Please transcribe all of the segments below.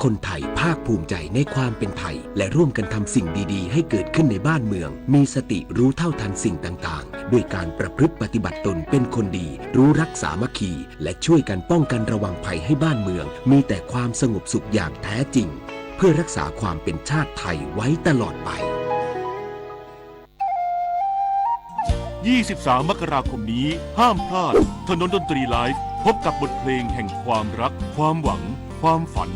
คนไทยภาคภูมิใจในความเป็นไทย และร่วมกันทำสิ่งดีๆ ให้เกิดขึ้นในบ้านเมือง มีสติรู้เท่าทันสิ่งต่างๆ ด้วยการประพฤติปฏิบัติตนเป็นคนดี รู้รักสามัคคี และช่วยกันป้องกันระวังภัยให้บ้านเมือง มีแต่ความสงบสุขอย่างแท้จริง เพื่อรักษาความเป็นชาติไทยไว้ตลอดไป ยี่สิบสาม มกราคมนี้ ห้ามพลาด ถนนดนตรีไลฟ์ พบกับบทเพลงแห่งความรัก ความหวัง ความฝัน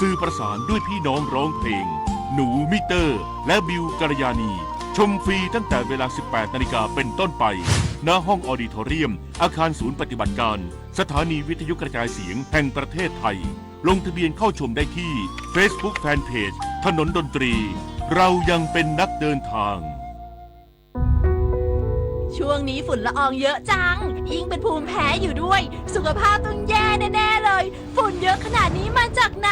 สื่อประสานด้วยพี่น้องร้องเพลง หนูมิเตอร์ และบิวกัลยาณี ชมฟรีตั้งแต่เวลา สิบแปดนาฬิกาเป็นต้นไป ณ ห้องออดิทอเรียม อาคารศูนย์ปฏิบัติการ สถานีวิทยุกระจายเสียงแห่งประเทศไทย ลงทะเบียนเข้าชมได้ที่ Facebook Fanpage ถนนดนตรี เรายังเป็นนักเดินทาง ช่วงนี้ฝุ่นละอองเยอะจัง ยิ่งเป็นภูมิแพ้อยู่ด้วย สุขภาพต้องแย่แน่ๆเลย ฝุ่นเยอะขนาดนี้มาจากไหน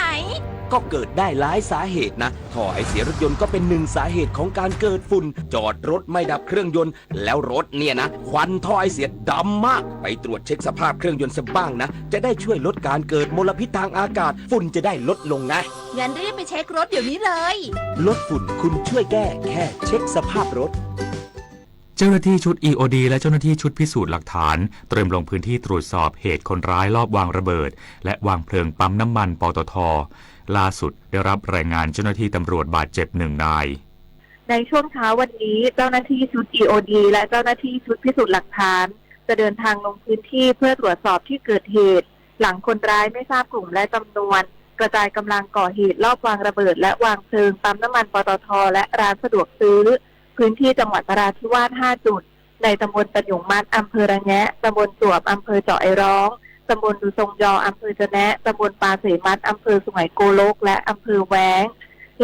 ก็เกิดได้หลายสาเหตุนะ ท่อไอเสียรถยนต์ก็เป็นหนึ่งสาเหตุของการเกิดฝุ่น จอดรถไม่ดับเครื่องยนต์ แล้วรถเนี่ยนะ ควันท่อไอเสียดำมาก ไปตรวจเช็คสภาพเครื่องยนต์ซะบ้างนะ จะได้ช่วยลดการเกิดมลพิษทางอากาศ ฝุ่นจะได้ลดลงไง งั้นรีบไปเช็ครถเดี๋ยวนี้เลย ลดฝุ่นคุณช่วยแก้ แค่เช็คสภาพรถ เจ้าหน้าที่ชุด อี โอ ดี และเจ้าหน้าที่ชุดพิสูจน์หลักฐาน เตรียมลงพื้นที่ตรวจสอบเหตุคนร้ายลอบวางระเบิด และวางเพลิงปั๊มน้ำมัน ปตท. ล่าสุดได้รับรายงานเจ้าหน้าที่ตำรวจบาดเจ็บหนึ่งนาย ในช่วงเช้าวันนี้ เจ้าหน้าที่ชุด อี โอ ดี และเจ้าหน้าที่ชุดพิสูจน์หลักฐาน จะเดินทางลงพื้นที่เพื่อตรวจสอบที่เกิดเหตุ หลังคนร้ายไม่ทราบกลุ่มและจำนวน กระจายกำลังก่อเหตุลอบวางระเบิดและวางเพลิงปั๊มน้ำมัน ปตท. และร้านสะดวกซื้อ พื้นที่จังหวัดนราธิวาส ห้าจุด ในตำบลตะหยุงมัด อำเภอระแงะ ตำบลจวบ อำเภอเจาะไอร้อง ตำบลดูซงยอ อำเภอจะแนะ ตำบลปาเสมัด อำเภอสุไหงโกลก และอำเภอแว้ง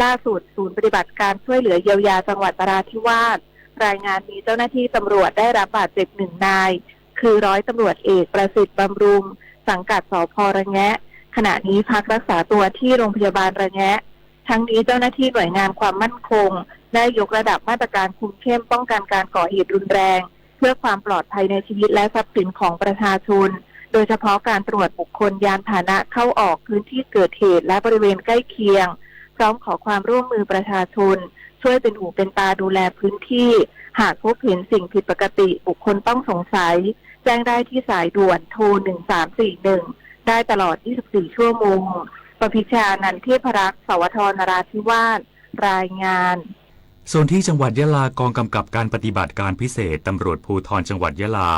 ล่าสุด ศูนย์ปฏิบัติการช่วยเหลือเยียวยาจังหวัดนราธิวาส รายงานมีเจ้าหน้าที่ตำรวจได้รับบาดเจ็บหนึ่งนาย คือร้อยตำรวจเอกประสิทธิ์บำรุง สังกัด สภ.ระแงะ ขณะนี้พักรักษาตัวที่โรงพยาบาลระแงะ ทั้งนี้เจ้าหน้าที่หน่วยงานความมั่นคง ได้ยกระดับมาตรการคุมเข้มป้องกันการก่อเหตุรุนแรง เพื่อความปลอดภัยในชีวิตและทรัพย์สินของประชาชน โดยเฉพาะการตรวจบุคคลยานพาหนะเข้าออกพื้นที่เกิดเหตุและบริเวณใกล้เคียง พร้อมขอความร่วมมือประชาชน ช่วยเป็นหูเป็นตาดูแลพื้นที่ หากพบเห็นสิ่งผิดปกติ บุคคลต้องสงสัย แจ้งได้ที่สายด่วนโทร หนึ่งสามสี่หนึ่ง ได้ตลอด ยี่สิบสี่ ชั่วโมง ประพิชานันเทพรักษ์ สวท นราธิวาส รายงาน ส่วนที่จังหวัดยะลา กองกำกับการปฏิบัติการพิเศษ ตำรวจภูธรจังหวัดยะลา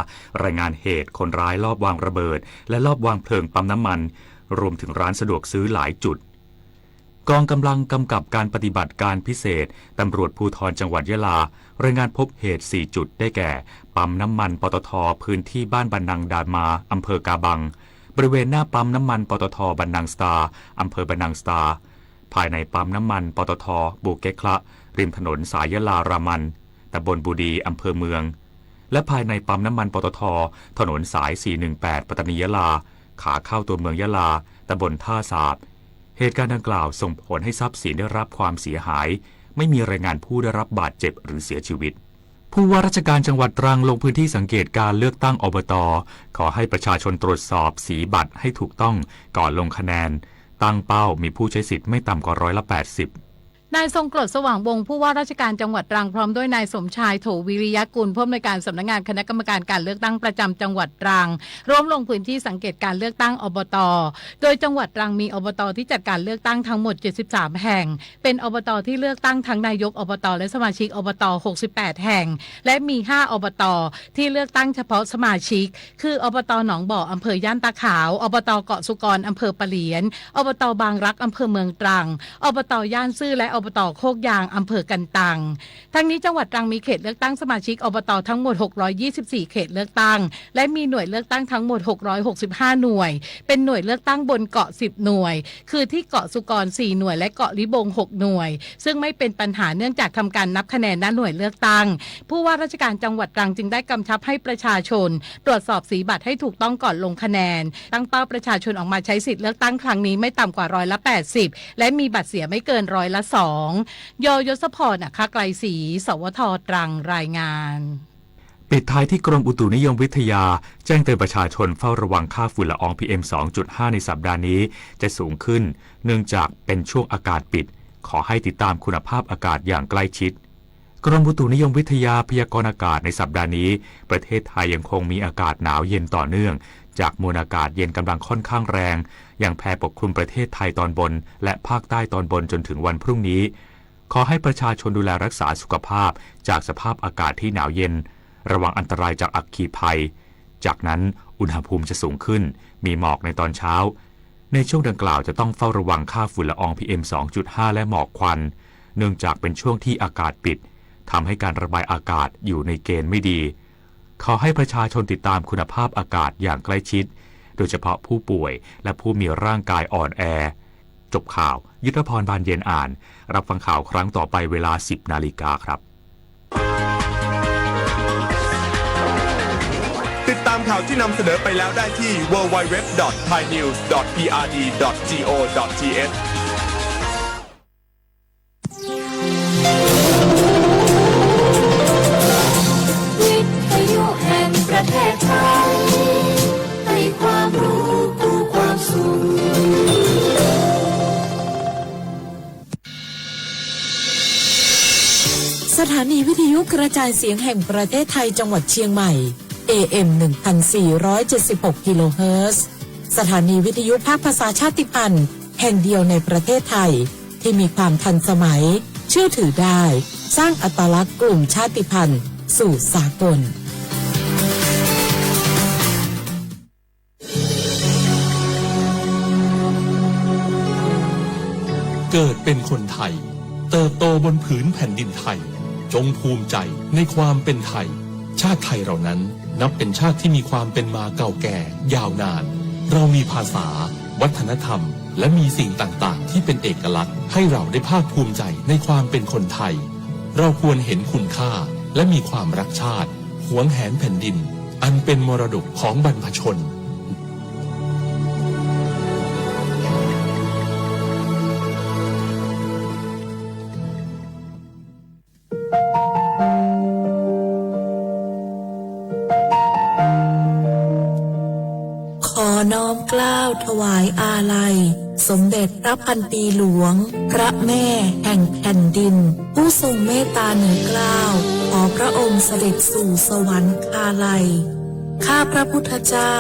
รายงานเหตุคนร้ายลอบวางระเบิด และลอบวางเพลิงปั๊มน้ำมัน รวมถึงร้านสะดวกซื้อหลายจุด กองกำลังกำกับการปฏิบัติการพิเศษ ตำรวจภูธรจังหวัดยะลา รายงานพบเหตุ สี่ จุด ได้แก่ ปั๊มน้ำมัน ปตท. พื้นที่บ้านบานังดามา อำเภอกาบัง บริเวณหน้าปั๊มน้ำมัน ปตท. บานังสตาร์ อำเภอบานังสตาร์ ภายในปั๊มน้ำมัน ปตท. บูเก็กคละ ริมถนนสายยะลารามัน ตำบลบูดี อำเภอเมือง และภายในปั๊มน้ำมัน ปตท. ถนนสาย สี่หนึ่งแปด ปัตตานียะลา ขาเข้าตัวเมืองยะลา ตำบลท่าสาบ เหตุการณ์ดังกล่าวส่งผลให้ทรัพย์สินได้รับความเสียหาย ไม่มีรายงานผู้ได้รับบาดเจ็บหรือเสียชีวิต ผู้ว่าราชการจังหวัดตรังลงพื้นที่สังเกตการเลือกตั้ง อบต. ขอให้ประชาชนตรวจสอบสีบัตรให้ถูกต้องก่อนลงคะแนน ตั้งเป้ามีผู้ใช้สิทธิ์ไม่ต่ำกว่าร้อยละแปดสิบ นายทรงกรด สว่างวงศ์ ผู้ว่าราชการจังหวัดตรัง พร้อมด้วยนายสมชาย โถวิริยกุล ผู้อำนวยการสำนักงานคณะกรรมการการเลือกตั้งประจำจังหวัดตรัง ร่วมลงพื้นที่สังเกตการเลือกตั้ง อบต. โดยจังหวัดตรังมี อบต. ที่จัดการเลือกตั้งทั้งหมด เจ็ดสิบสาม แห่ง เป็น อบต. ที่เลือกตั้งทั้งนายก อบต. และสมาชิก อบต. หกสิบแปด แห่ง และมี ห้า อบต. ที่เลือกตั้งเฉพาะสมาชิก คือ อบต. หนองบ่อ อำเภอย่านตาขาว อบต. เกาะสุกร อำเภอปะเหลียน อบต. บางรัก อำเภอเมืองตรัง อบต. ย่านซื่อ และ อบต. โคกยาง อำเภอกันตัง ทั้งนี้จังหวัดตรังมีเขตเลือกตั้งสมาชิก อบต. ทั้งหมด หกร้อยยี่สิบสี่ เขตเลือกตั้ง และมีหน่วยเลือกตั้งทั้งหมด หกร้อยหกสิบห้า หน่วย เป็นหน่วยเลือกตั้งบนเกาะ สิบ หน่วย คือที่เกาะสุกร สี่ หน่วย และเกาะลิบง หก หน่วย ซึ่งไม่เป็นปัญหาเนื่องจากทำการนับคะแนนณหน่วยเลือกตั้ง ผู้ว่าราชการจังหวัดตรังจึงได้กำชับให้ประชาชน ตรวจสอบสีบัตรให้ถูกต้องก่อนลงคะแนน ตั้งเป้าประชาชนออกมาใช้สิทธิ์เลือกตั้งครั้งนี้ไม่ต่ำกว่าร้อยละแปดสิบ และมีบัตรเสียไม่เกินร้อยละสอง ย.ยศพร อัครไกรศรี สวท. ตรัง รายงาน ปิดท้ายที่กรมอุตุนิยมวิทยา แจ้งเตือนประชาชนเฝ้าระวังค่าฝุ่นละออง พีเอ็ม สองจุดห้า ในสัปดาห์นี้จะสูงขึ้น เนื่องจากเป็นช่วงอากาศปิด ขอให้ติดตามคุณภาพอากาศอย่างใกล้ชิด กรมอุตุนิยมวิทยาพยากรณ์อากาศในสัปดาห์นี้ ประเทศไทยยังคงมีอากาศหนาวเย็นต่อเนื่อง จากมวลอากาศเย็นกำลังค่อนข้างแรง ยังแผ่ปกคลุมประเทศไทยตอนบน และภาคใต้ตอนบนจนถึงวันพรุ่งนี้ ขอให้ประชาชนดูแลรักษาสุขภาพจากสภาพอากาศที่หนาวเย็น ระวังอันตรายจากอัคคีภัย จากนั้นอุณหภูมิจะสูงขึ้น มีหมอกในตอนเช้า ในช่วงดังกล่าวจะต้องเฝ้าระวังค่าฝุ่นละออง พีเอ็ม สองจุดห้า และหมอกควัน เนื่องจากเป็นช่วงที่อากาศปิด ทำให้การระบายอากาศอยู่ในเกณฑ์ไม่ดี ขอให้ประชาชนติดตามคุณภาพอากาศอย่างใกล้ชิด โดยเฉพาะผู้ป่วยและผู้มีร่างกายอ่อนแอ จบข่าว ยุทธพร บานเย็นอ่าน รับฟังข่าวครั้งต่อไปเวลา สิบนาฬิกาครับ ติดตามข่าวที่นำเสนอไปแล้วได้ที่ ดับเบิลยู ดับเบิลยู ดับเบิลยู ดอท ไทยนิวส์ ดอท พีอาร์ดี ดอท จี โอ ดอท ที เอช วิทยุแห่งประเทศไทย ให้ความรู้คู่ความสุข สถานีวิทยุกระจายเสียงแห่งประเทศไทยจังหวัดเชียงใหม่ เอ เอ็ม หนึ่งพันสี่ร้อยเจ็ดสิบหก กิโลเฮิรตซ์ สถานีวิทยุภาคภาษาชาติพันธุ์แห่งเดียวในประเทศไทย ที่มีความทันสมัย เชื่อถือได้ สร้างอัตลักษณ์กลุ่มชาติพันธุ์สู่สากล เกิดเป็นคนไทย เติบโตบนผืนแผ่นดินไทย จงภูมิใจในความเป็นไทย ชาติไทยเรานั้นนับเป็นชาติที่มีความเป็นมาเก่าแก่ยาวนาน เรามีภาษา วัฒนธรรม และมีสิ่งต่างๆ ที่เป็นเอกลักษณ์ ให้เราได้ภาคภูมิใจในความเป็นคนไทย เราควรเห็นคุณค่า และมีความรักชาติ หวงแหนแผ่นดิน อันเป็นมรดกของบรรพชน ขอน้อมเกล้าถวายอาลัย สมเด็จพระพันปีหลวง พระแม่แห่งแผ่นดิน ผู้ทรงเมตตาเหนือเกล้า ขอพระองค์เสด็จสู่สวรรคาลัย ข้าพระพุทธเจ้า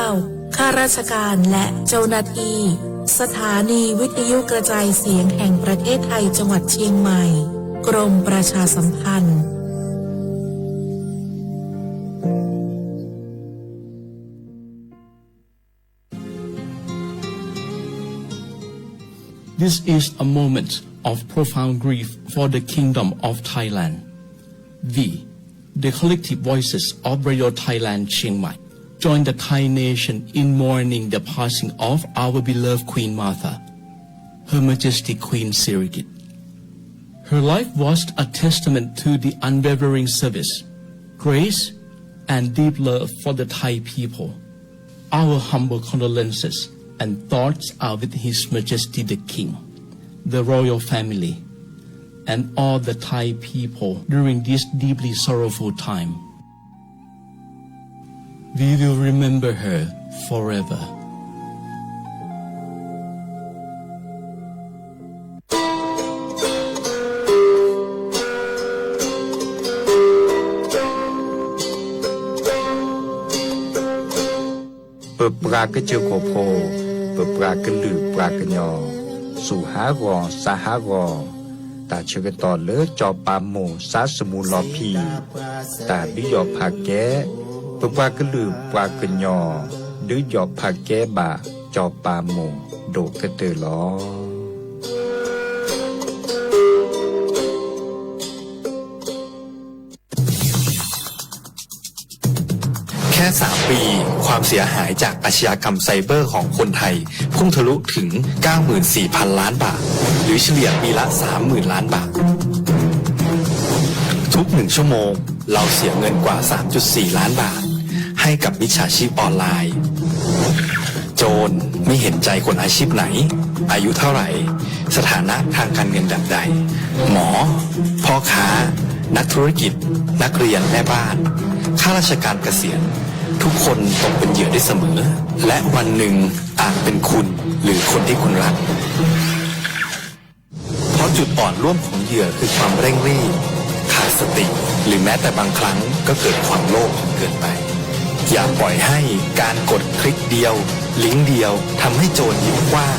ข้าราชการและเจ้าหน้าที่ สถานีวิทยุกระจายเสียงแห่งประเทศไทยจังหวัดเชียงใหม่ กรมประชาสัมพันธ์ This is a moment of profound grief for the Kingdom of Thailand. We, the collective voices of Radio Thailand Chiang Mai, join the Thai nation in mourning the passing of our beloved Queen Mother, Her Majesty Queen Sirikit. Her life was a testament to the unwavering service, grace, and deep love for the Thai people. Our humble condolences and thoughts are with His Majesty the King, the royal family, and all the Thai people during this deeply sorrowful time. We will remember her forever. ပပှၤကစၢၢ်ခိၣ်ဖိ, ပပှၤကလုာ်ပှၤကညီ, ဆူးဟးဂီၤ ဆါဟးဂီၤ, တၢ်ဆၢကတီၢ်လၢစီၤပၤမိၢ် စါစမူၤလီၤဖံး, တၢ်ဒုးယီၣ်ဖးကဲ, ပပှၤကလုာ်ပှၤကညီ ဒုးယီၣ်ဖးကဲဘၣ်စီၤပၤမိၢ် ဒိၣ်ကတၢၢ်လီၤ. แค่ สาม ปี ความเสียหายจากอาชญากรรมไซเบอร์ของคนไทย พุ่งทะลุถึง เก้าหมื่นสี่พัน ล้านบาท หรือเฉลี่ยปีละ สามหมื่น ล้านบาท ทุกหนึ่งชั่วโมง เราเสียเงินกว่า สามจุดสี่ ล้านบาท ให้กับมิจฉาชีพออนไลน์ โจร ไม่เห็นใจคนอาชีพไหน อายุเท่าไหร่ สถานะทางการเงินแบบใด หมอ พ่อค้า นักธุรกิจ นักเรียน แม่บ้าน ข้าราชการเกษียณ ทุกคนตกเป็นเหยื่อได้เสมอ และวันหนึ่งอาจเป็นคุณหรือคนที่คุณรัก เพราะจุดอ่อนร่วมของเหยื่อคือความเร่งรีบ ขาดสติ หรือแม้แต่บางครั้งก็เกิดความโลภจนเกินไป อย่าปล่อยให้การกดคลิกเดียว ลิงก์เดียวทำให้โจรยิ้มกว้าง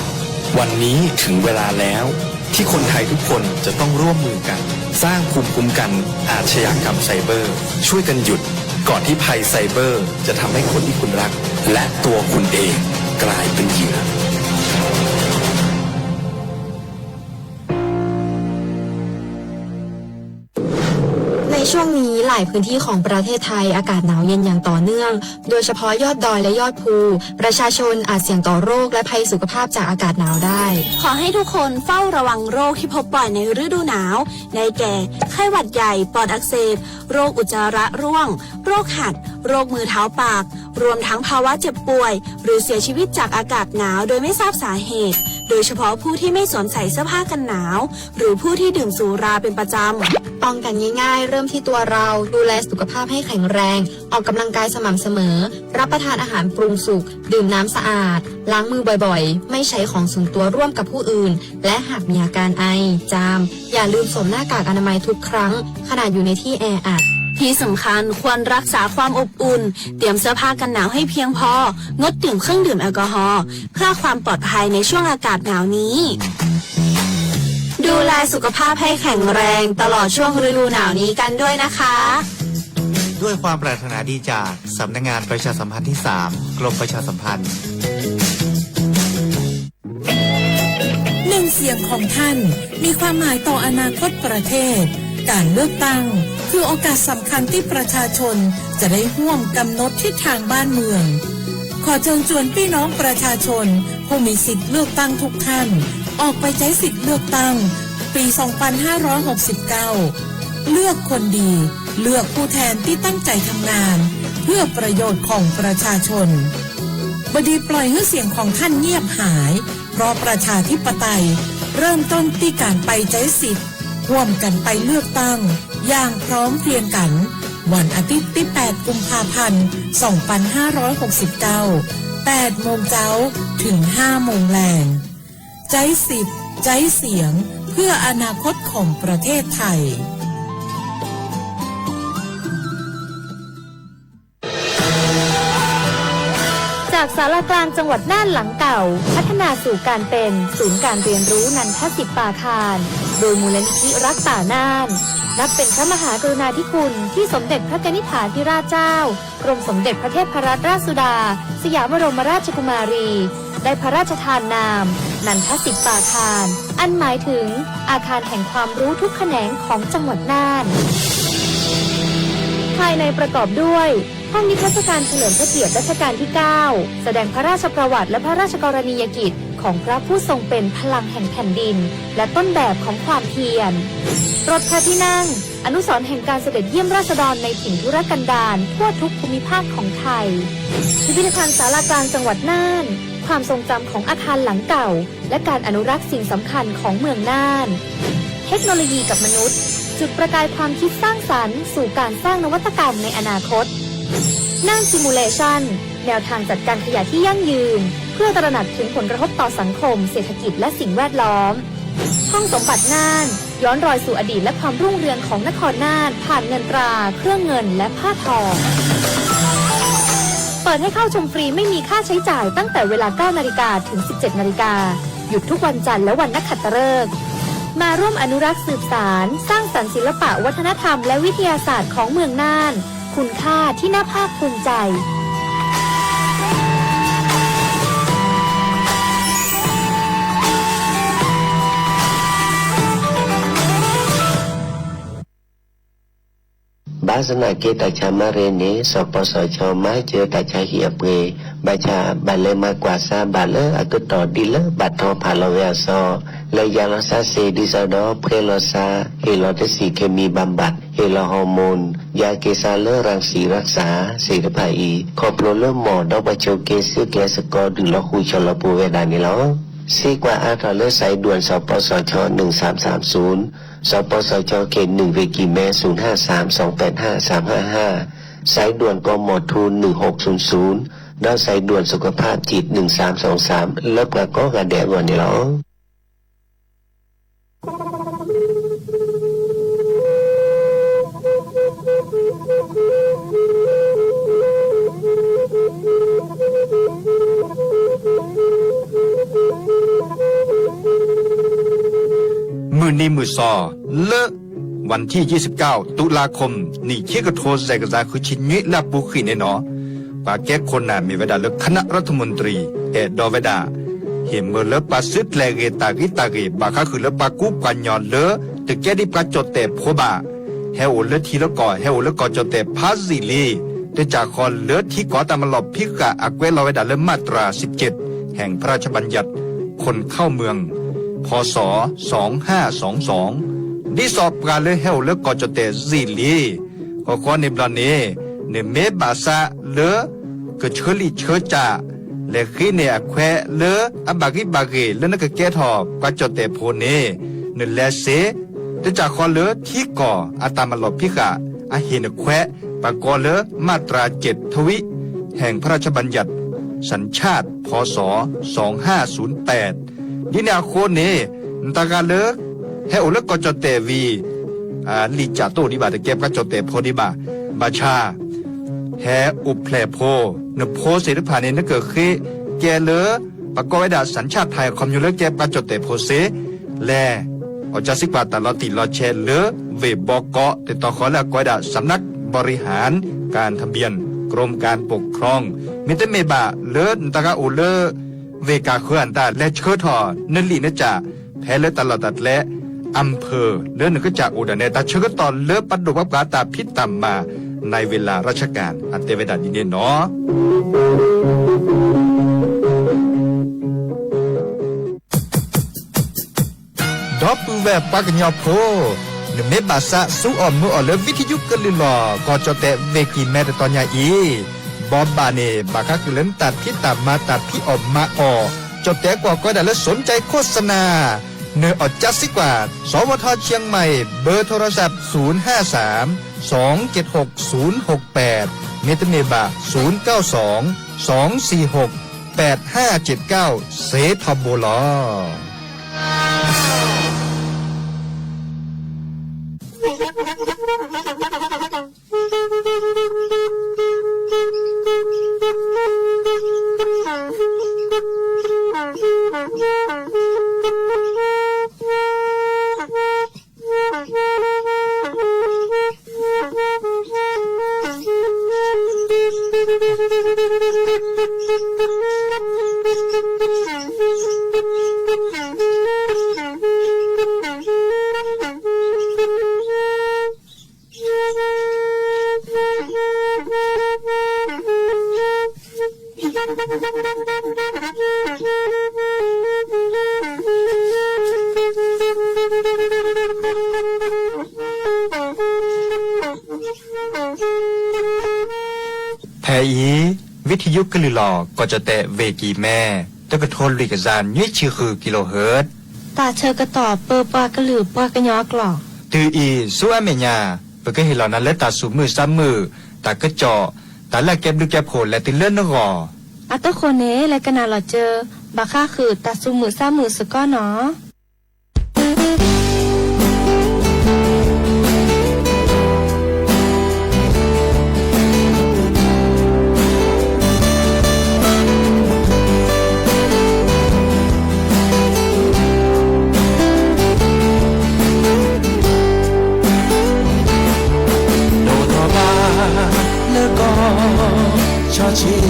วันนี้ถึงเวลาแล้ว ที่คนไทยทุกคนจะต้องร่วมมือกัน สร้างภูมิคุ้มกันอาชญากรรมไซเบอร์ ช่วยกันหยุด ก่อนที่ภัยไซเบอร์จะทำให้คนที่คุณรัก และตัวคุณเองกลายเป็นเหยื่อ ในช่วงนี้หลายพื้นที่ของประเทศไทยอากาศหนาวเย็นอย่างต่อเนื่อง โดยเฉพาะยอดดอยและยอดภู ประชาชนอาจเสี่ยงต่อโรคและภัยสุขภาพจากอากาศหนาวได้ ขอให้ทุกคนเฝ้าระวังโรคที่พบบ่อยในฤดูหนาว ได้แก่ ไข้หวัดใหญ่ ปอดอักเสบ โรคอุจจาระร่วง โรคหัด โรคมือเท้าปาก รวมทั้งภาวะเจ็บป่วย หรือเสียชีวิตจากอากาศหนาวโดยไม่ทราบสาเหตุ โดยเฉพาะผู้ที่ไม่สวมใส่เสื้อผ้ากันหนาว หรือผู้ที่ดื่มสุราเป็นประจำ ป้องกันง่ายๆ เริ่มที่ตัวเรา ดูแลสุขภาพให้แข็งแรง ออกกำลังกายสม่ำเสมอ รับประทานอาหารปรุงสุก ดื่มน้ำสะอาด ล้างมือบ่อยๆ ไม่ใช้ของส่วนตัวร่วมกับผู้อื่น และหากมีอาการไอ จาม อย่าลืมสวมหน้ากากอนามัยทุกครั้ง ขณะอยู่ในที่แออัด ที่สำคัญควรรักษาความอบอุ่น เตรียมเสื้อผ้ากันหนาวให้เพียงพอ งดดื่มเครื่องดื่มแอลกอฮอล์ เพื่อความปลอดภัยในช่วงอากาศหนาวนี้ ดูแลสุขภาพให้แข็งแรงตลอดช่วงฤดูหนาวนี้กันด้วยนะคะ ด้วยความปรารถนาดีจากสำนักงานประชาสัมพันธ์ที่สาม กรมประชาสัมพันธ์ หนึ่งเสียงของท่านมีความหมายต่ออนาคตประเทศ การเลือกตั้งคือโอกาสสำคัญที่ประชาชนจะได้ร่วมกำหนดทิศทางบ้านเมือง ขอเชิญชวนพี่น้องประชาชนผู้มีสิทธิ์เลือกตั้งทุกท่าน ออกไปใช้สิทธิ์เลือกตั้งปี สองพันห้าร้อยหกสิบเก้า เลือกคนดี เลือกผู้แทนที่ตั้งใจทำงาน เพื่อประโยชน์ของประชาชน บดีปล่อยให้เสียงของท่านเงียบหาย เพราะประชาธิปไตยเริ่มต้นที่การไปใช้สิทธิ์ ร่วมกันไปเลือกตั้ง อย่างพร้อมเพรียงกัน วันอาทิตย์ที่ แปด กุมภาพันธ์ สองพันห้าร้อยหกสิบเก้า แปด โมงเจ๊า ถึง ห้า โมงแลง ใจ๊สิทธิ์ ใจ๊เสียง เพื่ออนาคตของประเทศไทย จากศาลากลางจังหวัดน่านหลังเก่า พัฒนาสู่การเป็นศูนย์การเรียนรู้นันทสิทธิ์ปาคาร โดยมูลนิธิรักป่าน่าน นับเป็นพระมหากรุณาธิคุณที่สมเด็จพระกนิษฐาธิราชเจ้า กรมสมเด็จพระเทพรัตนราชสุดา สยามบรมราชกุมารี ได้พระราชทานนาม นันทสิทธิ์ปาคาร อันหมายถึงอาคารแห่งความรู้ทุกแขนงของจังหวัดน่าน ภายในประกอบด้วย ห้องนิทรรศการเฉลิมพระเกียรติรัชกาลที่ เก้า แสดงพระราชประวัติและพระราชกรณียกิจของพระผู้ทรงเป็นพลังแห่งแผ่นดิน และต้นแบบของความเพียร รถพระที่นั่ง อนุสรณ์แห่งการเสด็จเยี่ยมราษฎรในถิ่นทุรกันดารทั่วทุกภูมิภาคของไทย พิพิธภัณฑ์ศาลากลางจังหวัดน่าน ความทรงจำของอาคารหลังเก่า และการอนุรักษ์สิ่งสำคัญของเมืองน่าน เทคโนโลยีกับมนุษย์ จุดประกายความคิดสร้างสรรค์สู่การสร้างนวัตกรรมในอนาคต น่าน Simulation แนวทางจัดการขยะที่ยั่งยืน เพื่อตระหนักถึงผลกระทบต่อสังคม เศรษฐกิจ และสิ่งแวดล้อม ห้องสมบัติน่าน ย้อนรอยสู่อดีตและความรุ่งเรืองของนครน่าน ผ่านเงินตรา เครื่องเงิน และผ้าทอง เปิดให้เข้าชมฟรีไม่มีค่าใช้จ่ายตั้งแต่เวลา เก้านาฬิกา ถึง สิบเจ็ดนาฬิกา หยุดทุกวันจันทร์และวันนักขัตฤกษ์ มาร่วมอนุรักษ์สืบสาน สร้างสรรค์ศิลปะวัฒนธรรมและวิทยาศาสตร์ของเมืองน่าน คุณค่าที่น่าภาคภูมิใจ ဘၣ်ဆၣ်သနာ်က့တၢ်ဆါမၤရ့န့ၣ် စီၤပီစီၤခၠီမၤစၢၤတၢ်ဆါဟံၣ်အပှ့ၤ, ဘၣ်ဆၣ်ဘၣ်လဲၤမၤကွၢ်စါဘၣ်လၢအကတီၢ်ဒ်လၢဘၣ်ထီၣ်ဖးလီၤဝဲအစီ, လဲၤယၤလီၤစါစ့ၢ်ဒ်သိးဒီး ဖှဲလီၤစါ, ဟ့ၣ်လီၤတဆံးခ့မံၤဘၣ်ဘၣ်, ဟ့ၣ်လီၤဟီၣ်မူၣ်, ယါက့ၤစါလၢရၣ်စံၣ်ရၣ်စၢ်သ့ၣ်တဖၣ်အံၤ, ခီဖျိလၢမီၢ်ဒီးပှၤဆိးက့ဆူကျဲစကီး ဒုးလီၤဃုာ်ဆီလီၤပူၤဝဲဒၣ်န့ၣ်လီၤ. စ့ကွၢ်အါထီၣ်လၢ สายด่วน စီၤပီစီၤခၠီ หนึ่งสามสามศูนย์, စီၤပီစီၤခၠီ เขตหนึ่ง เวกิแมส ศูนย์ห้าสาม สองแปดห้า สามห้าห้า, สายด่วน กมธ หนึ่งหกศูนย์ศูนย์ ဒီး สายด่วนสุขภาพจิต หนึ่งสามสองสาม လၢပှၤကိးဂၤဒဲးအဂီၢ်န့ၣ်လီၤ. မုၢ်နံၤမုၢ်သီ လၢ วันที่ยี่สิบเก้า ตุลาคม နံၣ်ခံကထိသၢကယၤဃုဆံနွံ လၢအပူၤကွံာ်န့ၣ်လီၤ. ပှၤကဲခိၣ်နၢ်မ့ၢ်ဝဲဒၣ်လၢ คณะรัฐมนตรี အဲၣ်ဒိးဝဲဒၣ် ဟ့ၣ်မၢလၢပှၤစုကျဲၤဂ့ၤတၢ်ဂ့ၤတၢ်ဂ့ၤ ဘၣ်ဃးဃုာ်လၢပှၤကူပှၤကညီလၢ တကဲဒ်ပှၤကၠီၣ်တဲၣ်ဖိဘၣ် ဟဲအိၣ်လၢထံလၢကီၢ် ဟဲအိၣ်လၢကီၢ်ကၠီၣ်တဲၣ်ဖးယံာ်လံ, တကးဃီလၢထံကီၢ်တၢ်မၤလီၢ်ဖံးဃာ် အကွဲးလီၤဝဲဒၣ်လၢ มาตราสิบเจ็ด แห่งพระราชบัญญัติคนเข้าเมือง พ.ศ. สองห้าสองสอง ဒ်သိးပှၤလၢဟဲအိၣ်လၢကီၢ်ကၠီၣ်တဲၣ်ယံာ်လံ ဂီၤဃီန့ၣ်ဘျီန့ၣ် နမ့ၢ်ဘၣ်ဆၣ်လၢ ကဆၢလံၣ်ဆၢကၠၢ် လဲၤဃ့န့ၢ်အခွဲးလၢအဘၣ်ဂံၢ်ဘၣ်ဂ့ၤ လၢနကကဲထီၣ်ပှၤကၠီၣ်တဲၣ်ဖိန့ၣ် နလဲၤစ့ တကးဃီလၢထံကီၢ်အတၢ်မၤလီၢ်ဖံးဃာ် အဟ့ၣ်နခွဲး ပှၤကိးလၢ มาตราเจ็ดทวี แห่งพระราชบัญญัติสัญชาติ พ.ศ. สองห้าศูนย์แปด ဒ်န့ၣ်အဃိန့ၣ် နတဂၤလၢ ဟဲအိၣ်လၢကီၢ်ကၠီၣ်တဲၣ်ဝံၤ လံာ်ကၠၢ်တအိၣ်ဒံးဘၣ် တကဲပှၤကၠီၣ်တဲၣ်ဖိဒံးဘၣ်. ဘၣ်ဆၣ် ဟဲအိၣ်ဖျဲၣ်ဖိ နဖိသ့ၣ်တဖၣ်န့ၣ် နကဃ့ကဲလၢ ပကိးဝဲဒၣ် สัญชาติไทย အခီပညီလၢကဲပှၤကၠီၣ်တဲၣ်ဖိစ့ လဲၤ အီၣ်ကၢစံကွၢ်တၢ်လီၤတံၢ်လီၤဆဲးလၢ ဝ့ၢ်ဘီကီး တတီၤဃီလၢအကိးဝဲဒၣ် สำนักบริหารการทะเบียน กรมการปกครอง မ့တမ့ၢ်ဘၣ်လၢနတဂၤအိၣ်လၢ ဝ့ၢ်ကၢ်ဃၢၤအတၢ်လဲၤဆှၢထီၣ် နလံာ်နကၠၢ် ဖဲလၢတၢ်လီၢ်တၢ်ကျဲ อำเภอ လၢနကစၢ်အိၣ်ဒၣ်နဲ တၢ်ဆၢကတီၢ်လၢပဒိၣ်ပှၤပှၤတၢ်ဖံးတၢ်မၤ ในเวลาราชการ အတဲဝဲဒၣ်ဒ်န့ၣ်လီၤ. ဒီပုၢ်ဝဲၢ်ပှၤကညီဖိ, နမ့ၢ်ဘၣ်သးဆူအီၣ်မုာ်အီၣ်လၢ ဝံထယုကလုၢ်လီၢ် ကီၢ်ကၠီၣ်တဲၣ် ဝ့ၢ်ကံၢ်မဲ တတီၤညါအံၤ, ဘီဘၣ်န့ၣ် ဘၣ်ဃးဃုာ်လၢနတၢ်ဖံးတၢ်မၤ တၢ်ဖံးအီၣ်မၤအီၣ် ကၠီၣ်တဲၣ်ကွီၢ်ကိးဝဲဒၣ်လၢ สนใจโฆษณา နၢ်အီၣ်ကၢစံကွၢ် สวท.เชียงใหม่ เบอร์โทรศัพท์ ศูนย์ห้าสาม สองเจ็ดหก ศูนย์หกแปด မ့တမ့ၢ်ဘၣ် ศูนย์เก้าสอง สองสี่หก แปดห้าเจ็ดเก้า စ့ထီဘိလီၤ. ဖဲအံၤ ဝံထယုကလုၢ်လီၢ် ကီၢ်ကၠီၣ်တဲၣ် ဝ့ၢ်ကံၢ်မဲ တကထိလွံၢ်ကယၤ နွံဆံဃု kilohertz တၢ်ဆၢကတီၢ်ပၢပှၤကလုာ်ပှၤကညီအကျိာ်. တုၤအံၤ ဆူအမဲာ်ညါ ပကဟ့ၣ်လီၤနၤလၢတၢ်သူၣ်မုာ်သးမုာ်, တၢ်ကစီၣ်, တၢ်လၢအကဲဘျုးကဲဖှိၣ်လဲၤတုၤလၢနဂီၢ်. အတဃိန့ၣ် လဲၤကနၣ်လီၤစၢၤ ဘၣ်ဃးဃုာ်တၢ်သူၣ်မုာ်သးမုာ်စ့ၢ်ကီးနီၤ. ဒိၣ်ထီၣ်ဘၣ်လၢကီၢ်ဆီဆ့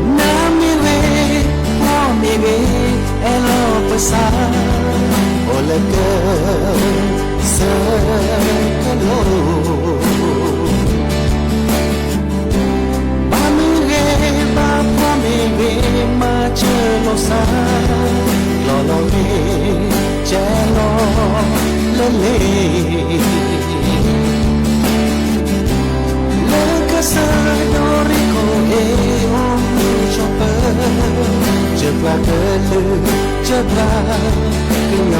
နၤမ့ၢ်ဂ့ၤ, ပှၤမ့ၢ်ဂ့ၤ, အဲၣ်လီၤပသး, အိၣ်လၢကစၢၢ် ကလိၤ. ဘၣ်မ့ၢ်ဂ့ၤ, ဘၣ်ပှၤမ့ၢ်ဂ့ၤ, မၤစၢၤလိာ်သး, လီၤလီၤဂ့ၤ, ကဲလီၤလၢလ့ၣ် လၢကစၢ်ဒိၣ်ရံၣ်ခိၣ်အ့ၣ်အိၣ်မူကၠီၣ်ပၢ, ကၢ်ပှၤကလုာ်, ကၢ်ပှၤကညီဧၢ,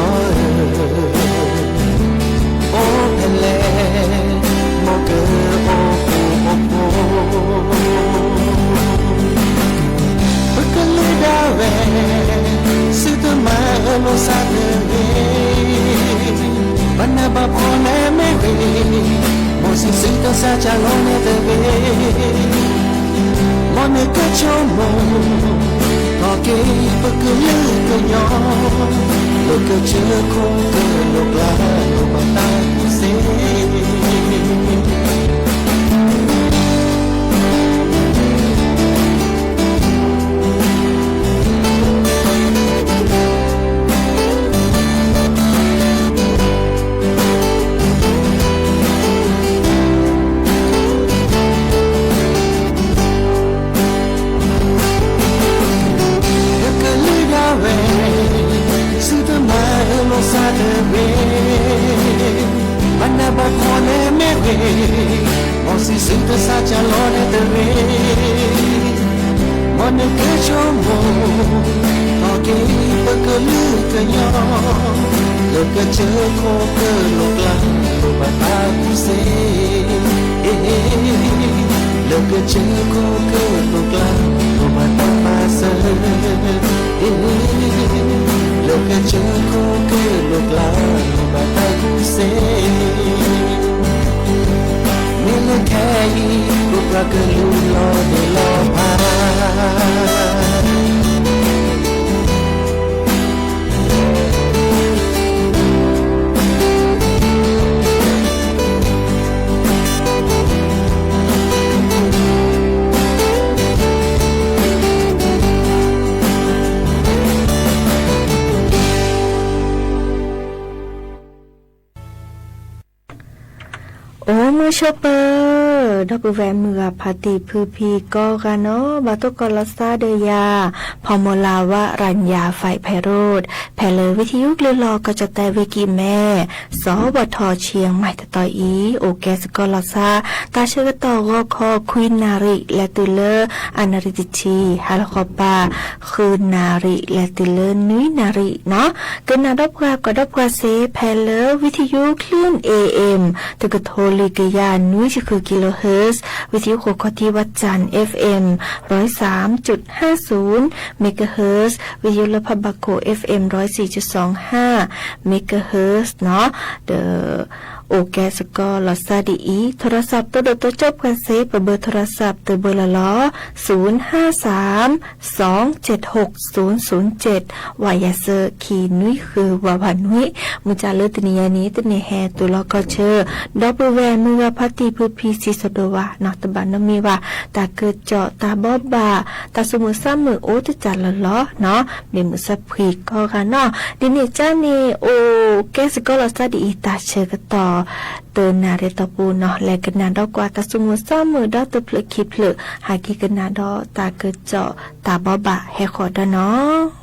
အိၣ်ဖဲ လဲၣ်, မ်ကအိၣ်ဃူအိၣ်ဖိး, ပကလုၢ်ဒၣ်ဝဲ သုတမၤအၢလိာ်သးတဂ့ၤ, ဘၣ်နးဘၣ်ဖှီၣ်လၢမ့ၢ်ဂ့ၤ, မ်စံးဆၢတၢ်ဆါကၢ်လီၤန့ၣ်တဂ့ၤ, မ်နကဆိကမိၣ် ထီၣ်က့ၤပကလုာ်ကညီ, လၢကစၢၢ်ခိၣ်ကလိာ်ကျါလိာ်ဘၣ်တၢ်ကူၣ်စ့ ပကလုၢ်ဒၣ်ဝဲ သုတမၤအၢလိာ်သးတဂ့ၤ, ဘၣ်နးဘၣ်ဖှီၣ်လၢမ့ၢ်ဂ့ၤ, မ်စံးဆၢတၢ်ဆါကၢ်လီၤန့ၣ်တဂ့ၤ, မ်နကဆိကမိၣ် ထီၣ်က့ၤပကလုာ်ကညီ, လၢကစၢၢ်ခိၣ်ကလိာ်ကျါလိာ်ဘၣ်တၢ်ကူၣ်စ့ လၢကစၢၢ်ခိၣ်ကလိာ်ကျါလိာ်ဘၣ်တၢ်ပာ်စၢၤ, လၢကစၢၢ်ခိၣ်ကလိာ်ကျါလိာ်ဘၣ်တၢ်ကူၣ်စ့, မ့ၢ်လၢခဲအံၤ ပပှၤကလုာ်လီၤဒိၣ်လီၤဖး အိၣ်မုာ်ဆိးပၢၤ ဒီပုၢ်ဝဲၢ်မုၢ်ဂၤဖါတံၢ်ဖုဖံကိးဂၤနီၣ်, ဘၣ်တိၢ်ကီၤလီၤသးဒီးယၤ ဖီမီၤလၤဝါရၤညါ ဖဲးရိး ဖဲလၢဝံထံယုကလုၢ်လီၤကီၢ်ကၠီၣ်တဲာ်ဝ့ၢ်ကံၢ်မဲ စီၤဘီၣ်ထီၣ်ဆံမးတတီၤအံၤ အိၣ်ကဲစ့ၢ်ကီးလီၤသး တၢ်ဆၢကတီၢ်ဂီၤခီခွံနၣ်ရံၣ် လဲၤတုၤလၢအနၣ်ရံၣ်တဆံ, ဟါလီၤဃီၤပၤ ဃုနၣ်ရံၣ် လဲၤတုၤလၢနွံနၣ်ရံၣ်နီၣ်, ကနၣ်ဒီပုၢ်ဝဲၢ် ကွၢ်ဒီပုၢ်ဝဲၢ်စ့ ဖဲလၢဝံထံယုကလုၢ် AM တကထိလွံၢ်ကယၤနွံဆံဃု kilohertz, ဝံထံယုဃိၤခီၣ်ထံးဝးတၢ် FM ร้อยสามจุดห้าศูนย์ megahertz, ဝံထံယုလၢဖးဘၣ်ခိၣ် FM ร้อยสี่จุดสองห้า megahertz နီၣ်, ဒီး အိၣ်ကဲစ့ၢ်ကီးလီၤသးဒ်အံၤ, ထိရစးပ် တိဒိၣ်တိကၠိၣ်ပှၤစ့ ပဘၢထိရစးပ် တဘၢလီၤလီၤ, ศูนย์ห้าสาม สองเจ็ดหก ศูนย์ศูนย์เจ็ด, ဝးယၤစၢခံနွံဃု ဝးဝးနွံ, မုၢ်ကၢ်လၢတနံၤညါန့ၣ် တန့ၢ်ဟဲတုၤလီၤကီၢ်ဆၢ, ဒီပုၢ်ဝဲၢ်မုၢ်ဂၤဖါတံၢ်ဖုဖံစံးဆၢဒိၣ်ဝဲနီၣ်, တဘၣ်နီတမံၤဘၣ်, တၢ်ကစီၣ်တၢ်ဘိးဘၣ် တၢ်သူၣ်မုာ်သးမုာ်အိၣ်တစဲးလီၤလီၤနီၣ်, မ့ၢ်မုာ်သးဖှံကိးဂၤနီၣ်, ဒ်န့ၣ်ကါန့ၣ် အိၣ်ကဲစ့ၢ်ကီးလီၤသးဒ်အံၤ တၢ်ဆၢကတီၢ် တနၣ်ရံၣ်တီၢ်ပူၤနီၣ်, လဲၤကနၣ်ဒီးကွၢ်တၢ်သူၣ်မုာ်သးမုာ်ဒီးတဖျၢၣ်ခံဖျၢၣ်, ဟဲက့ၤကနၣ်ဒီးတၢ်ကစီၣ်တၢ်ဘိးဘၣ်ဟဲဃီၤဒီးနီၣ်.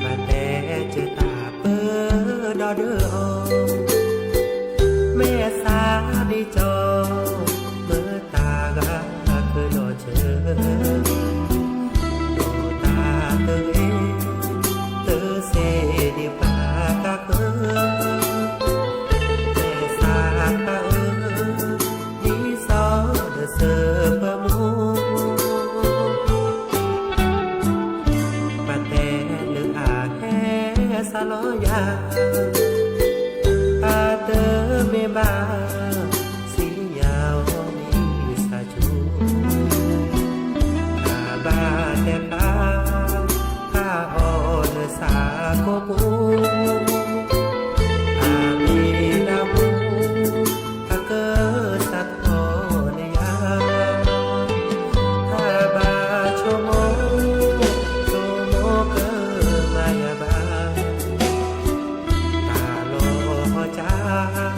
ပတဲစၢၤတၢ်ပၢဒီဒၢအီၤ, မဲာ်သးဒ်ကၠီ, မ့ၢ်တၢ်ဂၤကဒီးဆၢ, ဒိၣ်တၢ်တဂ့ၤ, တစ့ဒံးပာ်တၢ်ဃၢ, မဲာ်သးတၢ်အၢ ဒ်သိးဒီးစၢၤပမိၢ်, ပတဲလၢအဟဲစးလီၤယၤ, အတမ့ၢ်ဘၣ် စံယၤအီၤမ့ၢ်စၢၤဆူ, အဘၣ်တဲဖျါ ဖးအီၤလၢစးကိးပူၤ, အမ့ၢ်ဒၣ်မူ အကစၢ်ထီၣ်န့ၢ်ယၤ, တၢ်ဘၣ်ဆိကမိၣ် ဆိကမိၣ်ကမၤယၤဘၣ်, တၢ်လီၤကၢ်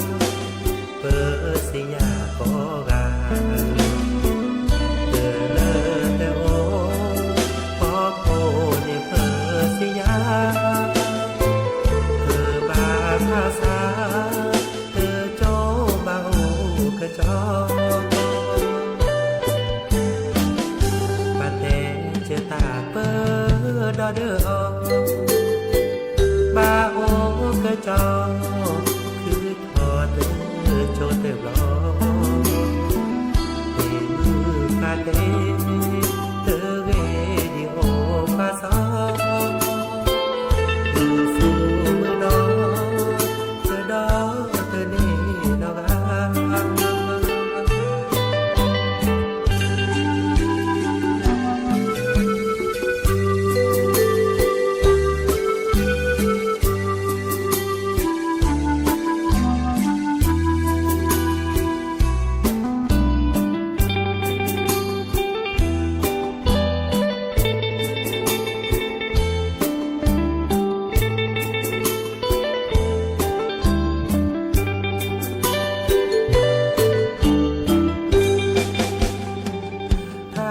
ကၠီ ပတဲစၢၤတၢ်ပၢဒီးဒၢအီၤ, ဘၣ်အိၣ်ကၠီ ခုထီၣ်တကၠိတဘျီ, မ့ၢ်မုၢ်ဖးတ့ၢ် တဂ့ၤဒံးအိၣ်ပှၤစီ မုၢ်ဆူမုၢ်နီၤ တဒီတန့ၢ်နီတဂၤ တၢ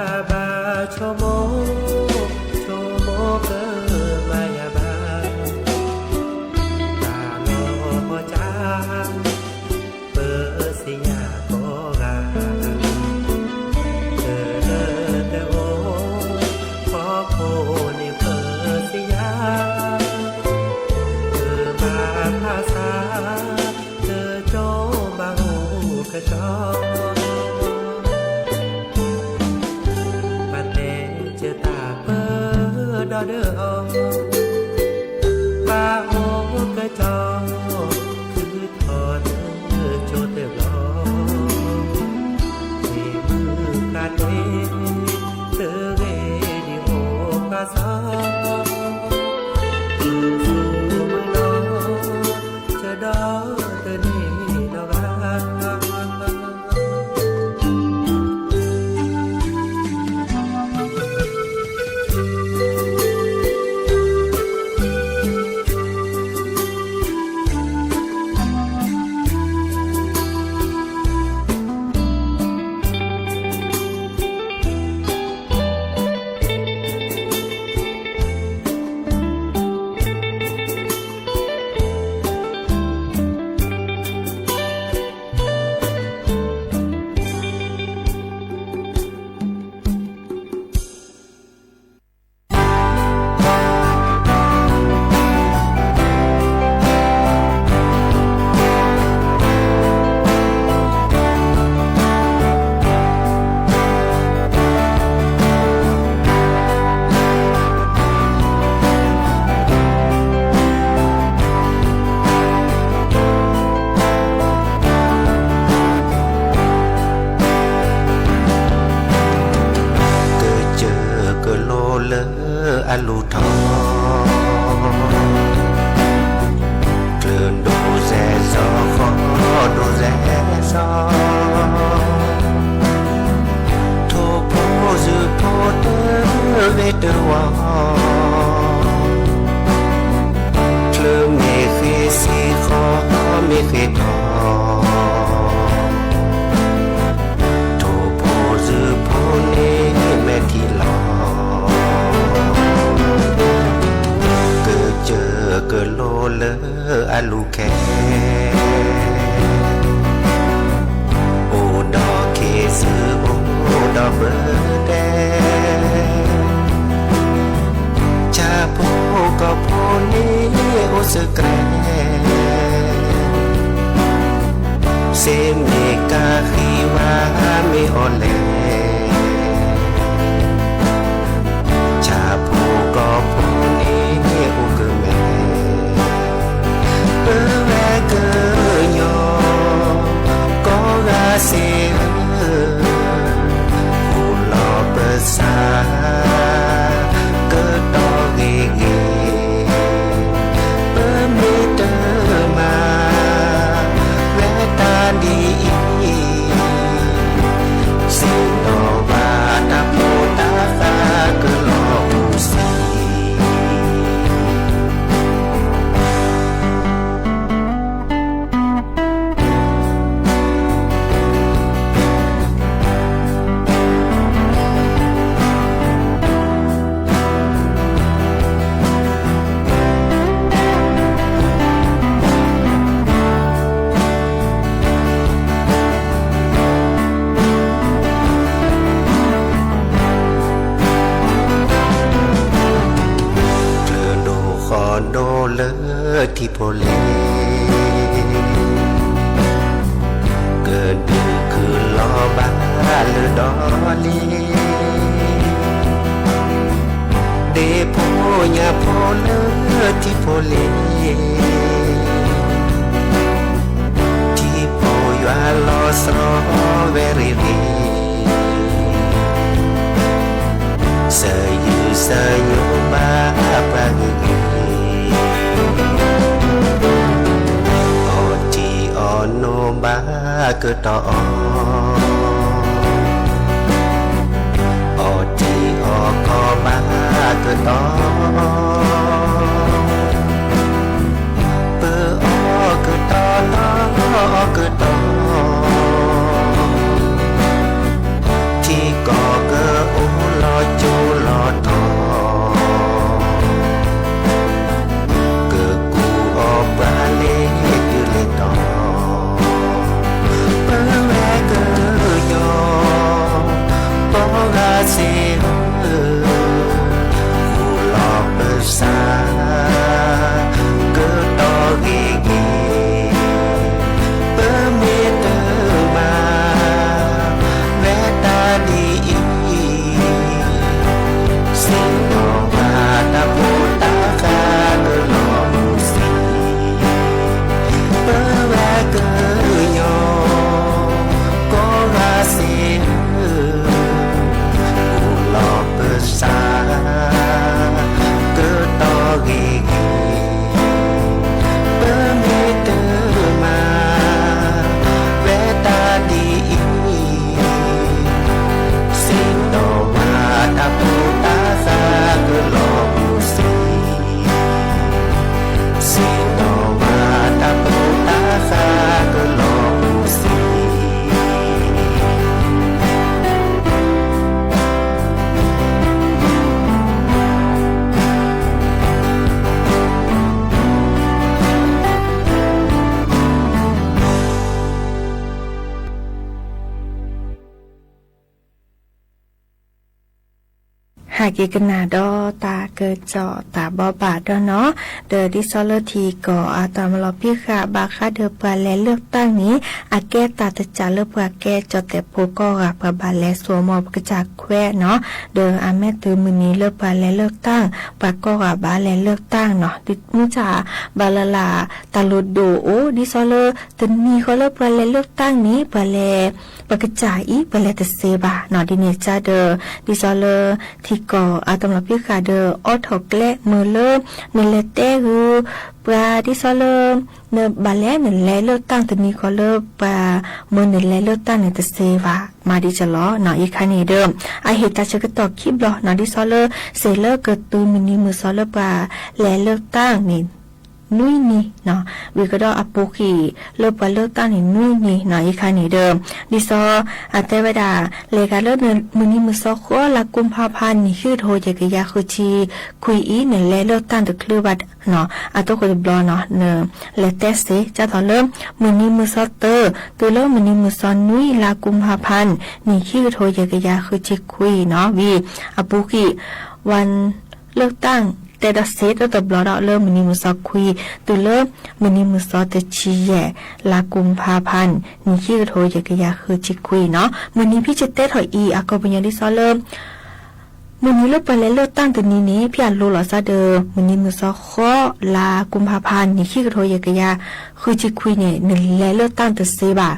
်ဘၣ်ဆိကမိၣ် ဆိကမိၣ်ကမၤယၤဘၣ်, တၢ်လီၤကၠါ ပၢဆံယၤကိးဂၤ, တၢ်လၢတအိၣ် ဖီခိၣ်န့ၣ်ပၢဆံယၤ, တဘၣ်ဖးဆါ တကၠိဘၣ်အိၣ်ကၠီ ပတဲစၢၤတၢ်ပၢဒီးဒၢအီၤ, ဘၣ်အိၣ်ကၠီ ခုထီၣ်တကၠိတဘျီ, မ့ၢ်မုၢ်ဖးတ့ၢ် တဂ့ၤဒံးအိၣ်ပှၤစီ မုၢ်ဆူမုၢ်နီၤ တဒီတန့ၢ်နီတဂၤ ကစၢၢ်ကလိလၢအလူၤထီၣ် ကျၢၢ်ဒိၣ်စဲစီ ဃီဒိၣ်စဲစီ, ထိၣ်ဖိစူၤဖိတဂ့ၤတဝီ, ချၢမ့ၢ်ဃ့စံဃီမ့ၢ်ဃ့ထီၣ်, ထိၣ်ဖိစူၤဖိန့ၣ်မဲာ်ထံလီၤ. ကစၢၢ်ကလိလၢအလူၤခဲ, အိၣ်ဒီးခ့စူၤအိၣ်ဒီးပတဲ, ဆၣ်ဖိကီၢ်ဖိန့ၣ်အိၣ်စ့ၢ်ကီး, စ့မ့ၢ်ကၤဃံဝါမ့ၢ်အီၤလဲၣ်, ဆၣ်ဖိကီၢ်ဖိန့ၣ်အိၣ်ကမဲာ်, ပဝဲကညီကိးဂၤစ့ၢ်ဧၢ, ဃူလီၤပသး ကတီၢ်ဂ့ၤဂ့ၤ, ပမ့ၢ်တမၤ ဝဲတၢ်ဒ်အံၤ, စ့ ဃီဒိၣ်လၢထံဖိလ့, ကဒုးခုၣ်လီၤဘၣ်လၢဒီလ့, ဒ့ဖိညၣ်ဖိလၢထံဖိလ့, ထံဖိယွၤလီၤစရီဝဲရ့ၣ်ရ့ၣ်, စၢၤယုၢ်စၢၤညိဘၣ်ပှၤဂ့ၤဂ့ၤ, အီၣ်ထံအီၣ်နိဘၣ်ကတီၤအီၤ, အီၣ်ထံအီၣ်ကီၢ်ဘၣ်ကတီၤ, ပအီၣ်ကတီၤအီၣ်ကတီၤ, ထံကီၢ်ကအိၣ်လီၤကၠိလီၤထီ, ကကူၣ်အီၣ်ပှၤလ့ၤတုၤလ့ၤတီၤ, ပဝဲကညီ ကိးဂၤစ့ၢ်ဧၢ, ဃူလီၤပသး ကတီၤဂ့ၤဂ့ၤ, ပမ့ၢ်တမၤ ဝဲတၢ်ဒ်အံၤ, စ့ၢ်ကီးဘၣ်တၢ်ဖိတၢ်ဃာ်ကလီၤမုၢ်ဆံး, ပဝဲကညီ ကိးဂၤစ့ၢ်ဧၢ, ဃူလီၤပသး ကတီၤဂ့ၤဂ့ၤ, ပမ့ၢ်တမၤ ဝဲတၢ်ဒ်အံၤ, စ့ၢ်ကီးဘၣ်တၢ်ဖိတၢ်ဃာ်ကလီၤမုၢ်ဆံး, စ့ၢ်ကီးဘၣ်တၢ်ဖိတၢ်ဃာ်ကလီၤမုၢ်ဆံး. ဟဲက့ၤကနၣ်ဒီးတၢ်ကစီၣ်တၢ်ဘီဘၣ်ဒီးနီၤ, ဒီးဒ်သိးလၢထံကီၢ်အတၢ်မၤလီၤဖံးဃာ်ဘၣ်ဃးဒီးပှၤလဲၤလၢတၢ်န့ၣ် အကဲတၢ်တစၢ်လၢပှၤကဲကၠီၣ်တဲာ်ဖိကိးဂၤ ပှၤဘၣ်လဲၤစိာ်မီၢ်ပကစၢ်ခွဲးနီၤ, ဒီးအမ့ၢ်တုၤမုၢ်နံၤလၢပှၤလဲၤလၢတၢ် ပှၤကိးဂၤဘၣ်လဲၤလၢတၢ်နီၤ, မုၢ်ဆါဘၣ်လၢ်လၢ် တၢ်လိၣ်ဒိၣ်အိၣ် ဒ်သိးလၢတနံၤဃီလၢပှၤလဲၤလၢတၢ်န့ၣ် ပှၤလဲၤ ပကစၢ်အံၤ ပှၤလဲၤတသ့ဘၣ်နီၤ, ဒ်န့ၣ်ကါဒီး ဒ်သိးလၢ ထံကီၢ်အတၢ်မၤလီၤဖံးဃာ်ဒီး အိးထီၣ်ကျဲမုၢ်လၢ နလဲၤတဲဂုာ် ပှၤဒ်သိးလၢ နဘၣ်လဲၤနလဲၤလၢတၢ်တနံၤဃီလၢပှၤမၢနလဲၤလၢတၢ်န့ၣ်တသ့ဘၣ် မၤဒ်ကလီၤနီၤ, အံၤခါန့ၣ်ဒီး အဟ့ၣ်တၢ်ဆၢကတီၢ်ခံဘျီနီၤ, ဒ်သိးလၢ စ့ၢ်လၢကတုၤမုၢ်နံၤမုၢ်သီလၢပှၤလဲၤလၢတၢ်န့ၣ် နွံနံၤနီၤ, ဝံၤကဒီးအပူၤကွံာ်လၢပှၤလၢတၢ်န့ၣ်နွံနံၤနီၤ, အံၤခါန့ၣ်ဒီး ဒ်သိး အတဲဝဲဒၣ် လဲၤဂၤလၢမုၢ်နံၤမုၢ်သီဃီ လါကူမဖါဖါ နံၣ်ခံကထိယဲၢ်ကယၤဃုဆံခွံအံၤ နလဲၤလၢတၢ်တချုးဘၣ်နီၤ, အတိခိၣ်တဘျီနီၤ နလဲၤတဲစ့ၢ် ကၢ်သိးလၢ မုၢ်နံၤမုၢ်သီတၢ တုၤလၢမုၢ်နံၤမုၢ်သီနွံ လါကူမဖါဖါ နံၣ်ခံကထိယဲၢ်ကယၤဃုဆံခွံနီၤ, ဝံၤအပူၤကွံာ် ဝၢ လၢတၢ်တဲဒီးစ့ၢ်တတဘျီဒီးလၢမုၢ်နံၤမုၢ်သီခွံ တုၤလၢမုၢ်နံၤမုၢ်သီတဆံယဲၢ် လါကူမဖါဖါ နံၣ်ခံကထိယဲၢ်ကယၤဃုဆံခွံနီၤ, မုၢ်နံၤဖဲယတဲထီၣ်အံၤ အခီပညီဒ်သိးလၢ မုၢ်နံၤလၢပှၤလဲၤလၢတၢ်တနံၤန့ၣ် ဖဲအလိၤလီၤစၢ်ဒီး မုၢ်နံၤမုၢ်သီဃီ လါကူမဖါဖါ နံၣ်ခံကထိယဲၢ်ကယၤဃုဆံခွံန့ၣ် နလဲၤလၢတၢ်တသ့ဘၣ်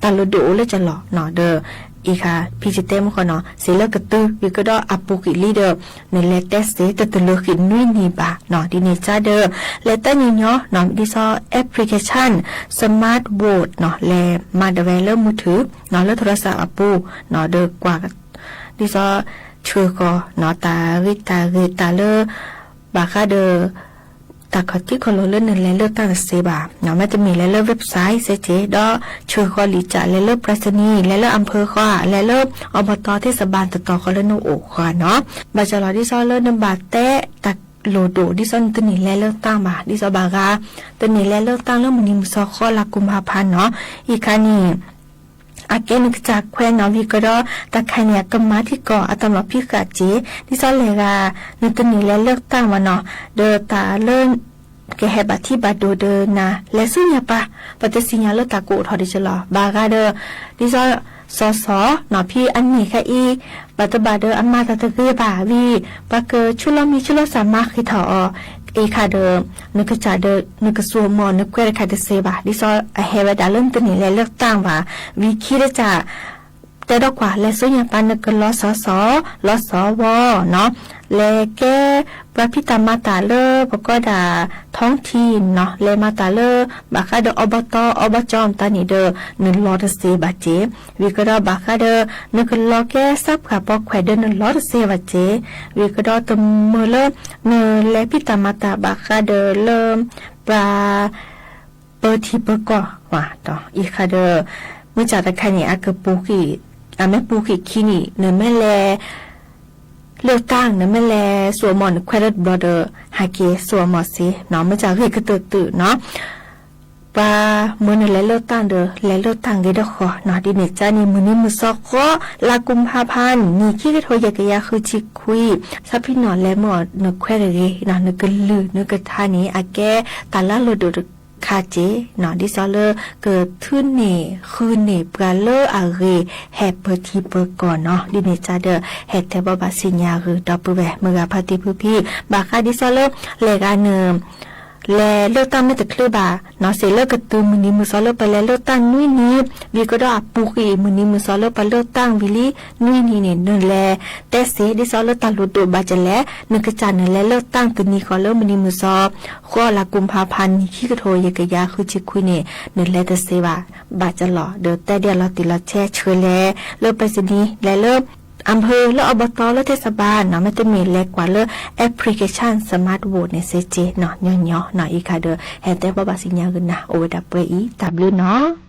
တၢ်လိၣ်ဒိၣ်အိၣ်လၢကလီၤနီၤ, ဒီး အံၤခါ ဖဲယတဲမုၢ်ဃီနီၤ စ့ၢ်လၢကတုၤဝံၤကဒီးအပူၤကွံာ်လံဒီး နလဲၤတဲစ့ၢ် တတုၤလၢဃံးနွံနံၤဘၣ်နီၤ, ဒ်န့ၣ်ကါဒီး လဲၤတဲညီညီနီၤ ဒ်သိး application Smart Vote နီၤ လဲၤမၤဒၣ်ဝဲလၢမုၢ်ထူၣ်နီၤ လၢထရၢစးအပူၤနီၤ ဒီးကွၢ် ဒ်သိး ဆှၢဃီၤနီၤ တၢ်ဂ့ၢ်တၢ်ဂ့ၢ်တၢ်လၢ ဘၣ်ဃးဒီး တၢ်ခီၣ်ထံးခီၣ်လိၤလၢနလဲၤလၢတၢ်တသ့ဘၣ်နီၤ, မ့တမ့ၢ်လဲၤလၢ website စ့ၢ်ကီး ဒီးဆှၢဃီၤလံာ်ကၠး လဲၤလၢ ပြၢးစနံၤ လဲၤလၢအမ်ၣ်ပၢၢ်ဃီ လဲၤလၢ အီဘတီသ့ၣ်စဘၣ်တတီၤဃီလၢနအိၣ်ဃီနီၤ, ဘၣ်ဆၣ်လီၤ ဒ်သိးလၢနဘၣ်တဲတၢ်လိၣ်ဒိၣ် ဒ်သိးနတန့ၢ်လဲၤလၢတၢ်ဘၣ် ဒ်သိးဘၣ်ဂၤ တန့ၢ်လဲၤလၢတၢ်လၢမုၢ်နံၤမုၢ်သီဃီ လါကူမဖါဖါနီၤ, အံၤခါန့ၣ် အကဲနကစၢ်ခွဲးနီၣ်ဝံၤကဒီး တၢ်ခါန့ၣ် အကမၤထံကီၢ်အတၢ်မၤဖံးဃာ်စ့ၢ် ဒ်သိးလဲၤဂၤ နတန့ၢ်လဲၤလၢတၢ်မနီၤ ဒီးတၢ်လၢ ကဟဲဘၣ်ထံဘၣ်ဒိၣ်ဒီးနၤ လဲၤဆူညါပၢ် ပတသ့ၣ်ညါလၢတၢ်ကအိၣ်ထီၣ်ဒံးကလီၤ ဘၣ်ဃးဒီး ဒ်သိး စီၤစီၤ နီၣ်ဖံအန့ၣ်ခဲအံၤ ဘၣ်တဘၣ်ဒီးအမၤတၢ်တဂ့ၤဘၣ်ဝံၤ ပှၤကဆူလီၤမံၤဆူလီၤစၢ်မၤဃ့ၢ်ထီၣ်အီၤ အံၤခါဒီး နကစၢ်ဒီး နကစိာ်မီၢ်နခွဲးတခါတသ့ဘၣ် ဒ်သိးအဟဲဝဲဒၣ်လၢနတန့ၢ်လဲၤလၢတၢ်ဘၣ် ဝံၤခံတစၢ် တဲဒီးကွၢ် လဲၤဆူညါပၢ် နကလီၤစီၤစီၤ လီၤစီၤဝီနီၤ လဲၤကဲ ပှၤဖံးတၢ်မၤတၢ်လၢပကိးဒၣ် ထီထံနီၤ လဲၤမၤတၢ်လၢ ဘၣ်ဃးဒီးအီဘတီ အီဘကၠီမတၤန့ၣ်ဒီး နလီၤတသ့ဘၣ်စ့ၢ် ဝံၤကဒီးဘၣ်ဃးဒီး နကလီၤကဲစၢဖှၣ်ပိာ်ခွဲးဒီးနလီၤတသ့ဘၣ်စ့ၢ် ဝံၤကဒီးတမုာ်လၢ နလဲၤဖံးတၢ်မၤတၢ်ဘၣ်ဃးဒီးလၢ ပှၤ ပၢထံပၢကီၢ် အံၤခါဒီး မုၢ်ဆ့ၣ်တခါန့ၣ် အကပူၤဃံး အမ့ၢ်ပူၤဃံးခံနံၣ် နမ့ၢ်လဲၤ လၢတၢ် နမ့ၢ်လဲၤစိာ်မီၢ်နခွဲးလၢတဘျီဒီး ဟးက့ၤစိာ်မီၢ်စ့ၢ်နီၤ မုၢ်ဆ့ၣ်ဂ့ၤကတၢၢ်တၢၢ်နီၤ ပှၤမၢနလဲၤလၢတၢ်ဒီး လဲၤလၢတၢ်ဂ့ၤဒၣ်ဃီနီၤ ဒ်န့ၣ်ကါန့ၣ် မုၢ်နံၤမုၢ်သီဃီ လါကူၤဖးဖး နံၣ်ခံကထိယဲၢ်ကယၤဃုဆံခွံ ဆၢဖံနီၣ်လဲၤမၢနခွဲးတဂ့ၤနီၤ နကလုၢ်နကထါန့ၣ် အကဲတၢ်လၢအလိၣ်ဒိၣ်တခါစ့ၢ်နီၤ ဒ်သိးလၢကထုးန့ၢ် ဃုန့ၢ်ပှၤလၢအဂ့ၤ ဟဲပၢထံပၢကီၢ်နီၤ ဒ်န့ၣ်ကါဒီး ဟဲတဲဘၣ်ဘၣ်ဆ့ၣ်ညါဂ့ၤဒီပုၢ်ဝဲၢ် မုၢ်ဂၤဖါတံၢ်ဖုဖံ ဘၣ်ဃးဒ်သိးလၢ လဲၤဂၤနုာ် လဲၤလၢတၢ်မ့ၢ်တချုးဘၣ်နီၤ စ့ၢ်လၢကတုၤမုၢ်နံၤမုၢ်သီလၢပလဲၤလၢတၢ်နွံနံၤ ဝံၤကဒီးအပူၤကွံာ်မုၢ်နံၤမုၢ်သီလၢပလၢတၢ်ဝံၤလံ နွံနံၤန့ၣ် နလဲၤတဲစ့ၢ်ဒ်သိးလၢတၢ်လိၣ်ဒိၣ်ဘၣ်ကလဲၣ် နကစၢ်နလဲၤလၢတၢ်တနံၤဃီလၢမုၢ်နံၤမုၢ်သီ ဃီလါကူၤဖးဖး နံၣ်ခံကထိယဲၢ်ကယၤဃုဆံခွံန့ၣ် နလဲၤတသ့ဘၣ် ဘၣ်ကလီၤ ဒီးတဲဒ်အလီၤတံၢ်လီၤဆဲးဆှၢလဲၤ လၢပဲစနံ လဲၤလၢ အၣ်ဖၢၣ် လၢအီဘတီ လၢထဲစးဘါနီၤ မ့တမ့ၢ်လဲၤကွၢ်လၢ application smart vote န့ၣ်စ့ၢ်ကီးနီၤ ညီညီနီၤ အံၤခါဒီး ဟဲတဲဘၣ်ဘၣ်ဆ့ၣ်ညါဂ့ၤနၤ အိၣ်ဝဲဒၣ်ပှဲၤအံၤ တၢ်ဘျုးနီၤ.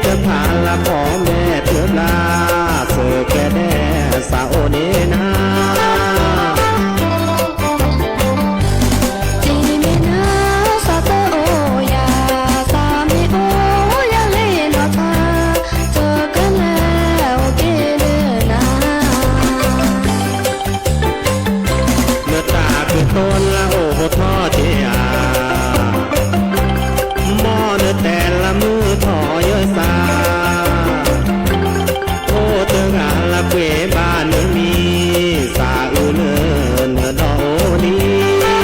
တဖၣ်လၢဖီမဲာ်တဘျါ, စၢၤကဲဒဲးစးအိၣ်န့ၣ်နၤ. တံၤမ့ၢ်နၤစးတအိၣ်ယၤ, စးမ့ၢ်အိၣ်ယၤလၢနီၢ်ထါ, စၢၤကဲလဲၣ်အိၣ်က့ၤလၢနၤ. နတၢ်ကတိၤလၢအိၣ်ဟိထီၣ်က့ၤဧါ, မ်နတဲလၢမုၢ်ထီၣ်ယၢစၢ်, အိၣ်တဂၤလၢပှ့ၤဘၣ်နမံၤ, စးအုးလၢနဒီးအိၣ်လံ.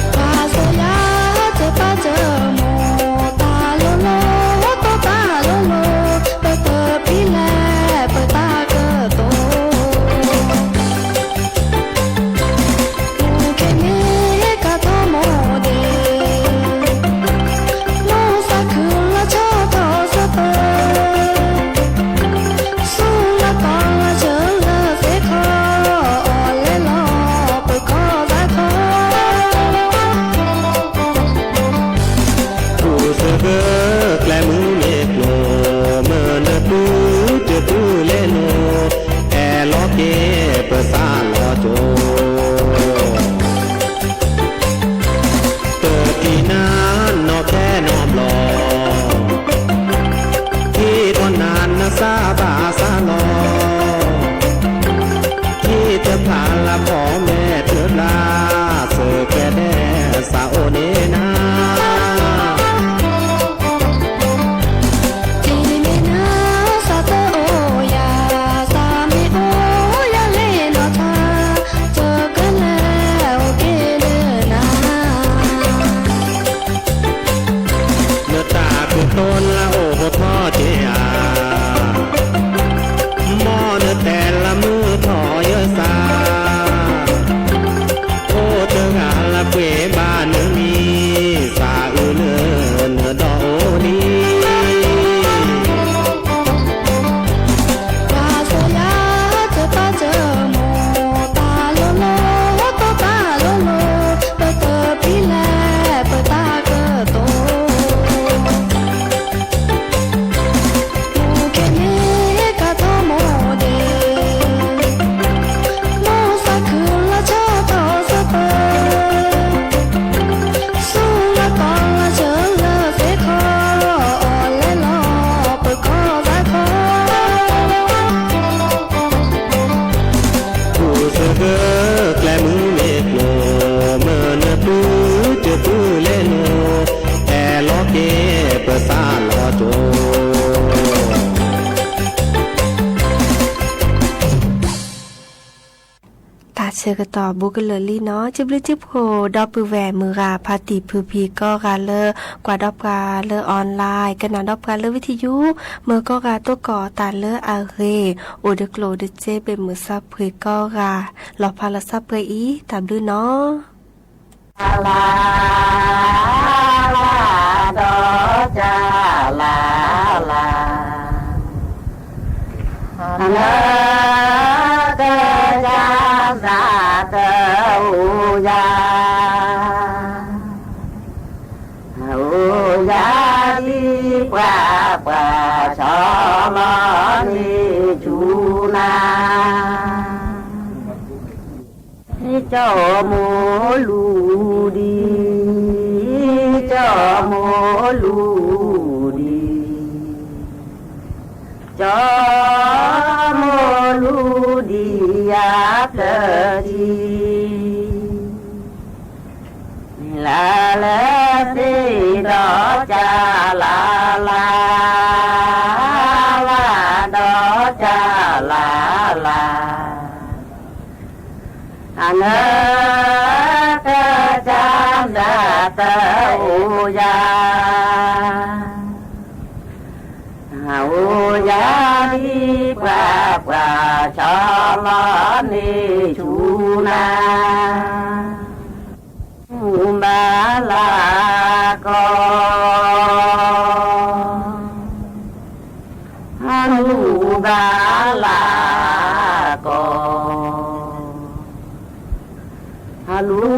ပှၤစၢၤယၤစၢၤပၢ်စၢၤမိၢ်, တၢ်လိၤလိၤ တိတၢ်လိၤလိၤ, ပတပံလဲၣ်ပတၢ်ကတိၤ. မူခ့မ့ၢ်ကထီမိၢ်ဒ့, မိၢ်သးခုလီၤဆီထီၣ်စၢၤပၢၤ, ဆူလီၤကီၢ်လီၤဆၢလၢသ့ၣ်ခီ, အီၣ်လဲလီၤပကီၢ်သးခီ. ပူၤစ့ၢ်ကီးကျဲမုၢ်မ့ၢ်ကျိၤ, မ့ၢ်နပုၢ်တပုၢ်လဲၣ်နီၤ, အဲၣ်လီၤက့ၤပသးလီၤကၠိ, တထံၣ်နၤနီၢ်ခဲနီတဘျီ, ထံၣ်ထီၣ်နၤနသးဘၣ်သးလီၤ. ထံၣ်တဖၣ်လၢဖီမဲာ်တဘျါ, စၢၤကဲဒဲးစးအိၣ်န့ၣ်နၤ. တံၤမ့ၢ်နၤစးတအိၣ်ယၤ, စးမ့ၢ်အိၣ်ယၤလၢနီၢ်ထါ, စၢၤကဲလဲၣ်အိၣ်က့ၤလၢနၤ. နတၢ်ကတိၤလၢအိၣ်ဟိထီၣ်က့ၤဧါ, မ်နတဲလၢမုၢ်ထီၣ်ယၢစၢ်, အိၣ်တဂၤလၢပှ့ၤဘၣ်နမံၤ, စးအုးလၢနဒီးအိၣ်လံ. ပှၤစၢၤယၤစၢၤပၢ်စၢၤမိၢ်, တၢ်လိၤလိၤ တိတၢ်လိၤလိၤ, ပတပံလဲၣ်ပတၢ်ကတိၤ. မူခ့မ့ၢ်ကထီမိၢ်ဒ့, မိၢ်သးခုလီၤဆီထီၣ်စၢၤပၢၤ, ဆူလီၤကီၢ်လီၤဆၢလၢသ့ၣ်ခီ, အီၣ်လဲလီၤပကီၢ်သးခီ. ပူၤစ့ၢ်ကီးကျဲမုၢ်မ့ၢ်ကျိၤ, မ့ၢ်နပုၢ်တပုၢ်လဲၣ်နီၤ, အဲၣ်လီၤက့ၤပသးလီၤကၠိ. တၢ်ဆၢကတီၢ်ဘူးကလၢာ်လံနီၤ, စံးဘျုးစံးဖှိၣ်ဒီပုၢ်ဝဲၢ်မုၢ်ဂၤဖါတံၢ်ဖုဖံကိးဂၤလၢ ကွၢ်ဒီးပှၤလၢ online, ကနၣ်ဒီးပှၤလၢ ဝံထံယူ, မ့ၢ်ကိးဂၤသကိးတၢ်လၢအဂ့ၤ, အိၣ်တကျိၤအိၣ်တစ့ ပ့ၢ်မုၢ်စၢဖှ့ၤကိးဂၤ, လီၤဖးလီၤစၢဖှ့ၤအံၤ, တၢ်ဘျုးနီၤ. လၢ်လၢ်ဒီးကၢ်လၢ်လၢ်, လၢကစၢ်သးတအိၣ်ယၤ, အိၣ်ယၤဒ်ပှၤပှၢ်ဆီလီၤန့ၢ်ဆူၣ်နၤ. ကၠီမိၢ်လူၤဒံ, ကၠီမိၢ်လူၤဒံ, ကၠီမိၢ်လူၤဒံယၤဖျၢၣ်ထံ, လၢလၢသ့ၣ်ဒီးကၢ်လၢ်လၢ်, လၢ်ဒီးကၢ်လၢ်လၢ်. အနၢ်ကစၢ်သးတအိၣ်ယၤ, အိၣ်ယၤဒ်ပှၤပှၢ်ဆီလီၤန့ၢ်ဆူၣ်နၤ. မူဘၣ်လၢကီၢ်, မူဘၣ်လၢကီၢ်, မူ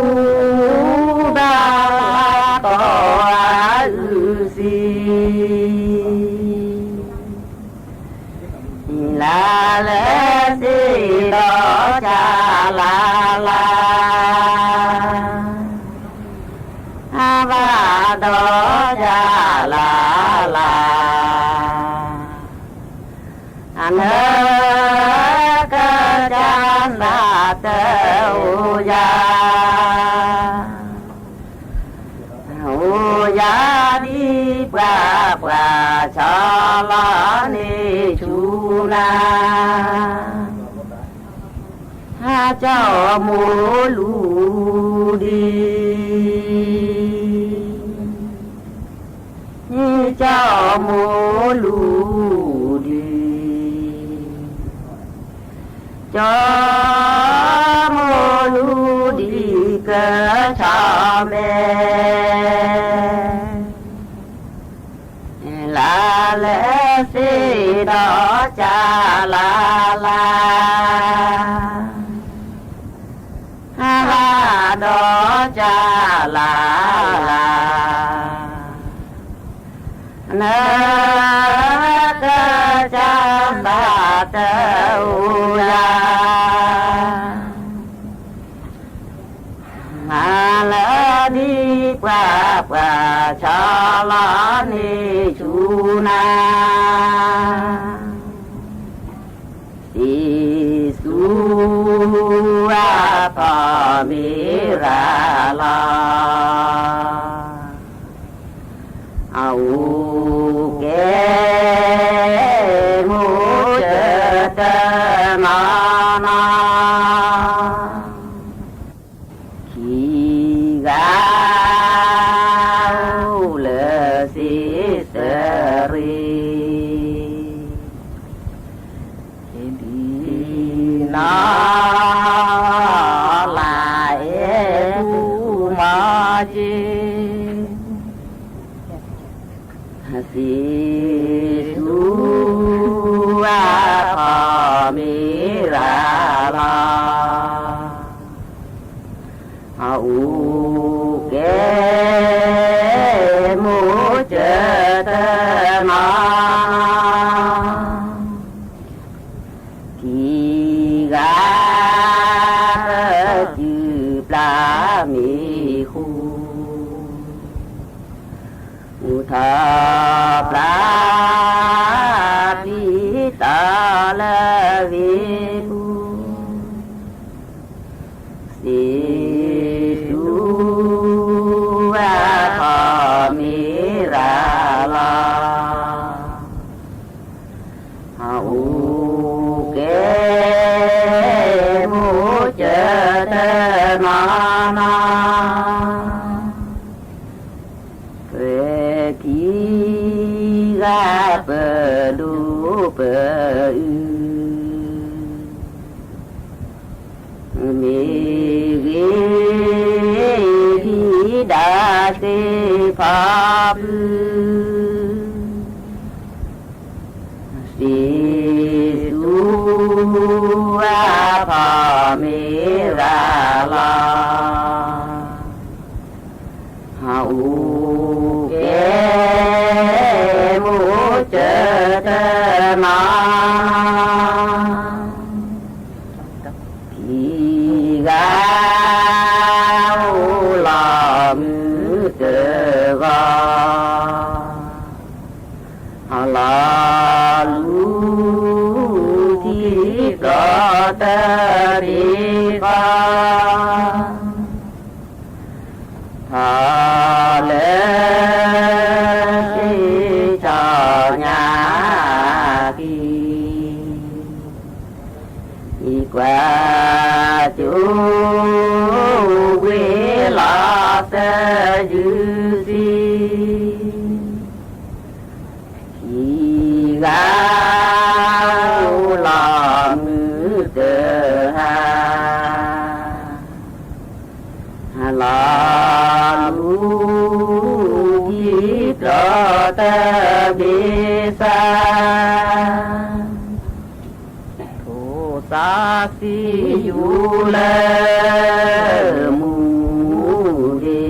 ဘၣ်လၢကီၢ်ဧါ အုးစံ လၢလၢစ့ဒီးကၢ်လၢ်လၢ်, အဘၣ်ဒီးကၢ်လၢ်လၢ်, အနၢကစၢ်သးတအိၣ်ယၤ အိၣ်ယၤဒ်ပှၤပှၤဆီလီၤန့ၢ်ဆူနၤ, ဟးကၠီမိၢ်လူၤဒံး, ကၠီမိၢ်လူၤဒံး, ကၠီမိၢ်လူၤဒံးကဆီၣ်မဲာ် လၢလၢစ့ဒီးကၢ်လၢ်လၢ်, အဘၣ်ဒီးကၢ်လၢ်လၢ်, နၢကစၢ်သးတအိၣ်ယၤ မၤလၢဒ်ပှၤပှၤဆီလီၤန့ၢ်ဆူနၤ, စံးဆူအဖီမ့ၢ်ရၤလီၤ, အအိၣ်ကဲ မိၢ်ကၢၤတနီၤနီၤ, ခံဂၤအိၣ်လၢစ့စရ့း, ဒ်နီၢ်လၢ်အဲၣ်ပူၤမီၤက့ၤ စံးဆူအဖီမ့ၢ်ရၤလီၤ, အအိၣ်ကဲ မိၢ်ကၢၤတနီၤနီၤ, ခံဂၤ ပစုၢ်ပျၢ်မ့ၢ်ဃူ, မူထီၣ်ဖျါပျံၤတၢ်လၢဂ့ၤပူၤ, စံးဆူအဖီမ့ၢ်ရၤလီၤ, အအိၣ်ကဲ မိၢ်ကၢၤတနီၤနီၤ, ပှၤခံဂၤပဒိၣ်ပအုး, မ့ၢ်ဂ့ၤ ဒ်ဒၣ်သ့ၣ်ဖီပူၤ, စံးဆူအဖီမ့ၢ်ရၤလီၤ, အအိၣ်ကဲ မိၢ်ကၢၤတနီၤနီၤ, ခံဂၤအိၣ်လီၤမုၢ်တဂီၤ, အလီၤလူၤထံကျိတဘ့ၣ်ဃီ, ထီၣ်လၢစ့ဆီညါခံ, အံၤကွၢ်ကၠိဝ့ၤလီၤသယုၢ်ဆံ, ခံဂၤအိၣ်လီၤမုၢ်တဟါ, လီၤလူၤထံကျိတဘ့ၣ်စၢ်, ထိၣ်သးစံယူၤလၢမူဒ့ၣ်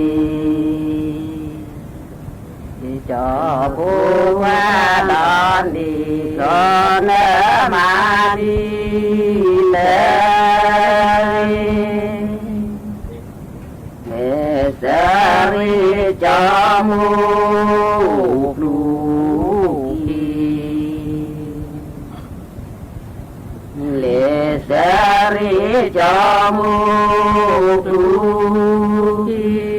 ကၠီဖိခွါဒီးန့ၣ် ဘျီနမၤဒ်တဂ့ၤ, လဲၤစၢၤရ့ၣ်ကၠီမိၢ်ကျူခံ လဲၤစၢၤရ့ၣ်ကၠီမိၢ်ကျူခံ,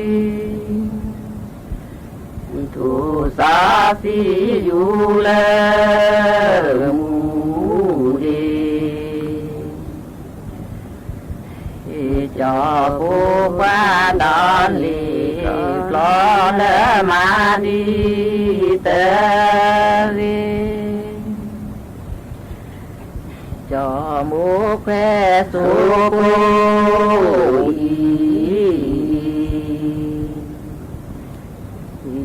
ထိၣ်စီဆှံယူၤလၢမူဒ့, ကၠီဖိခွါဒီးန့ၣ် ဘျီနမၤဒ်တဂ့ၤ. ကၠီမိၢ်ခွဲးစိကိးအံၤ,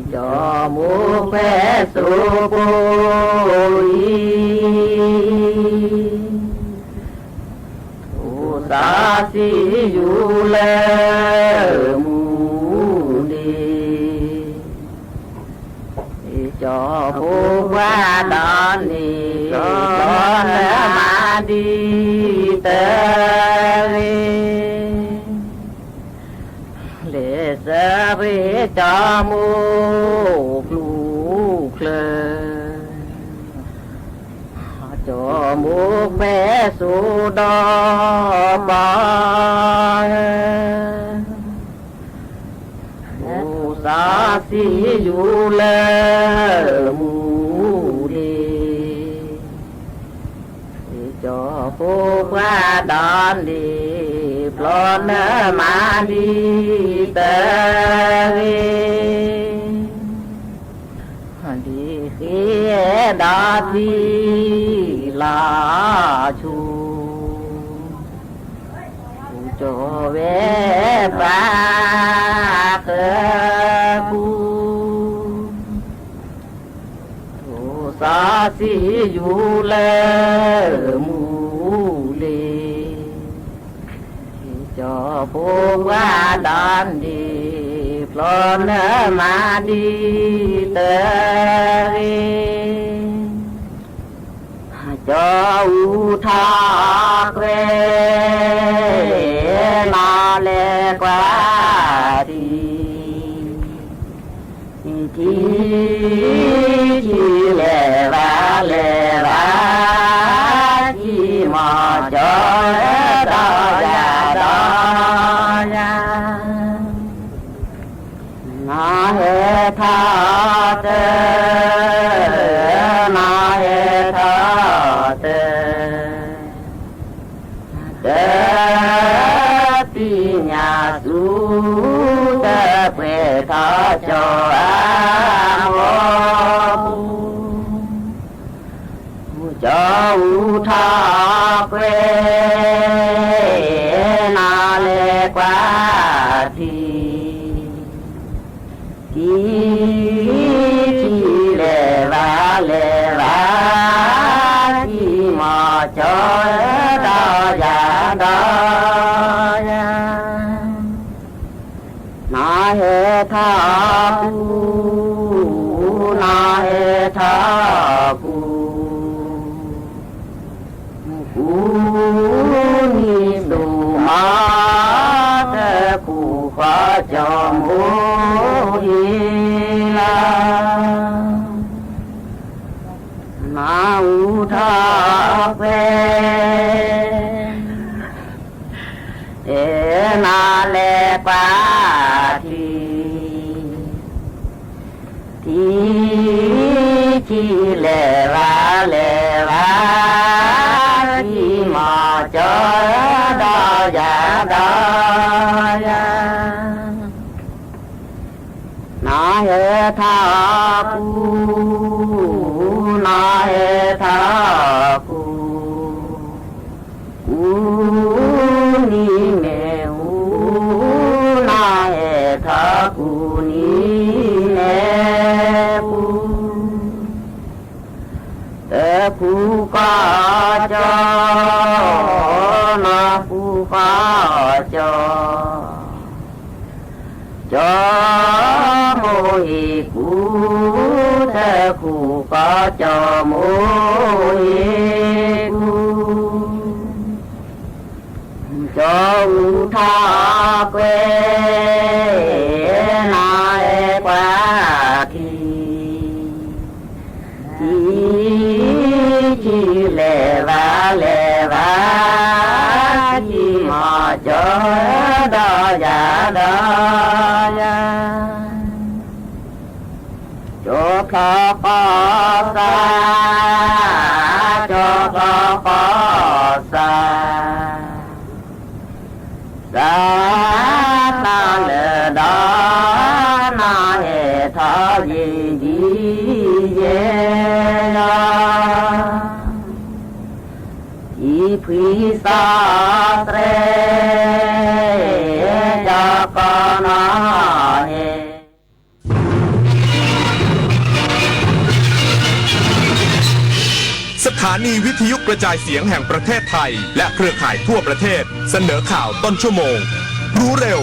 ကၠီမိၢ်ခွဲးစိကိးအံၤ, ထိၣ်စီဆှံယူၤလၢမူဒ့, ကၠီဖိခွါဒီးန့ၣ် ဘျီနမၤဒ်တဂ့ၤ. လဲၤစၢၤရ့ၣ်ကၠီမိၢ်ကျူချၢ, ကၠီမိၢ်ခွဲးစိဒီးပှၤ ထိၣ်စီဆှံယူၤလၢမူဒ့, ကၠီဖိခွါဒီးန့ၣ် ဘျီနမၤဒ်တဂ့ၤ. ဒ်ဃ့ဒီးထံလၢဆူ ကၠီဝဲပှၤဃၢၤပူၤ, ထိၣ်စီဆှံယူၤလၢမူလ့ၤ, ကၠီဖိခွါဒီးန့ၣ် ဘျီနမၤဒ်တဂ့ၤ. ကၠီအူထီၣ်ကွဲ နၤလဲၤကွၢ်ထံ, ထံ ထံလဲၤဘၣ်လဲၤဘၣ်, ထံမီၢ်ကၠီဒီးယၤဒီးယၤ နဟဲထီၣ်တၢ်, နဟဲထီၣ်တၢ်, တသ့ၣ်ညါဆူ တပှဲၤထီၣ်ကၠီအမိၢ်ပူၤ ကၠီအူထီၣ်ကွဲ နၤလဲၤကွၢ်ထံ, ထံ ထံလဲၤဘၣ်လဲၤဘၣ်, ထံမီၢ်ကၠီဒီးယၤဒီးယၤ နဟဲထီၣ်ပူၤ, နဟဲထီၣ်ပူၤ, ပူၤနံၤသူမၤ တပူၤဃီကၠီမိၢ်ဟ့ၣ်လီၤ နၤအူထီၣ်ကွဲ နၤလဲၤကွၢ်ထံ, ထံ ထံလဲၤဘၣ်လဲၤဘၣ်, ထံမီၢ်ကၠီဒီးယၤဒီးယၤ နဟဲထီၣ်ပူၤ, နဟဲထီၣ်ပူၤ, ပူၤနံၤမ့ၢ်ဟူ, နဟဲထီၣ်ပူၤနံၤမ့ၢ်ဟူ တပူၤဃီကၠီ, နပူၤဃီကၠီ, ကၠီမိၢ်ဟ့ၣ်ပူၤ တၢ်ဃူဃီကၠီမိၢ်ဟ့ၣ်ကူၣ်, ကၠီအူထီၣ်ကွဲ, နီၢ်အဲၣ်ကွၢ်ထံ, ထံထံလဲၤဘၣ်လဲၤဘၣ်, ထံမီၤကၠီဒီးယၤဒီးယၤ ကၠီဖျီဃီစၢ်, ကၠီဖျီဃီစၢ်, စၢ်တၢ်လၢဒီး နီၢ်အဲၣ်ထီၣ်ယံာ်ယံာ်ယဲၢ်လီၤ, ယံာ်ဖှံသီသရဲ, ကၠီကီနီၢ်အဲၣ် สถานีวิทยุกระจายเสียงแห่งประเทศไทย และเครือข่ายทั่วประเทศ เสนอข่าวต้นชั่วโมง รู้เร็ว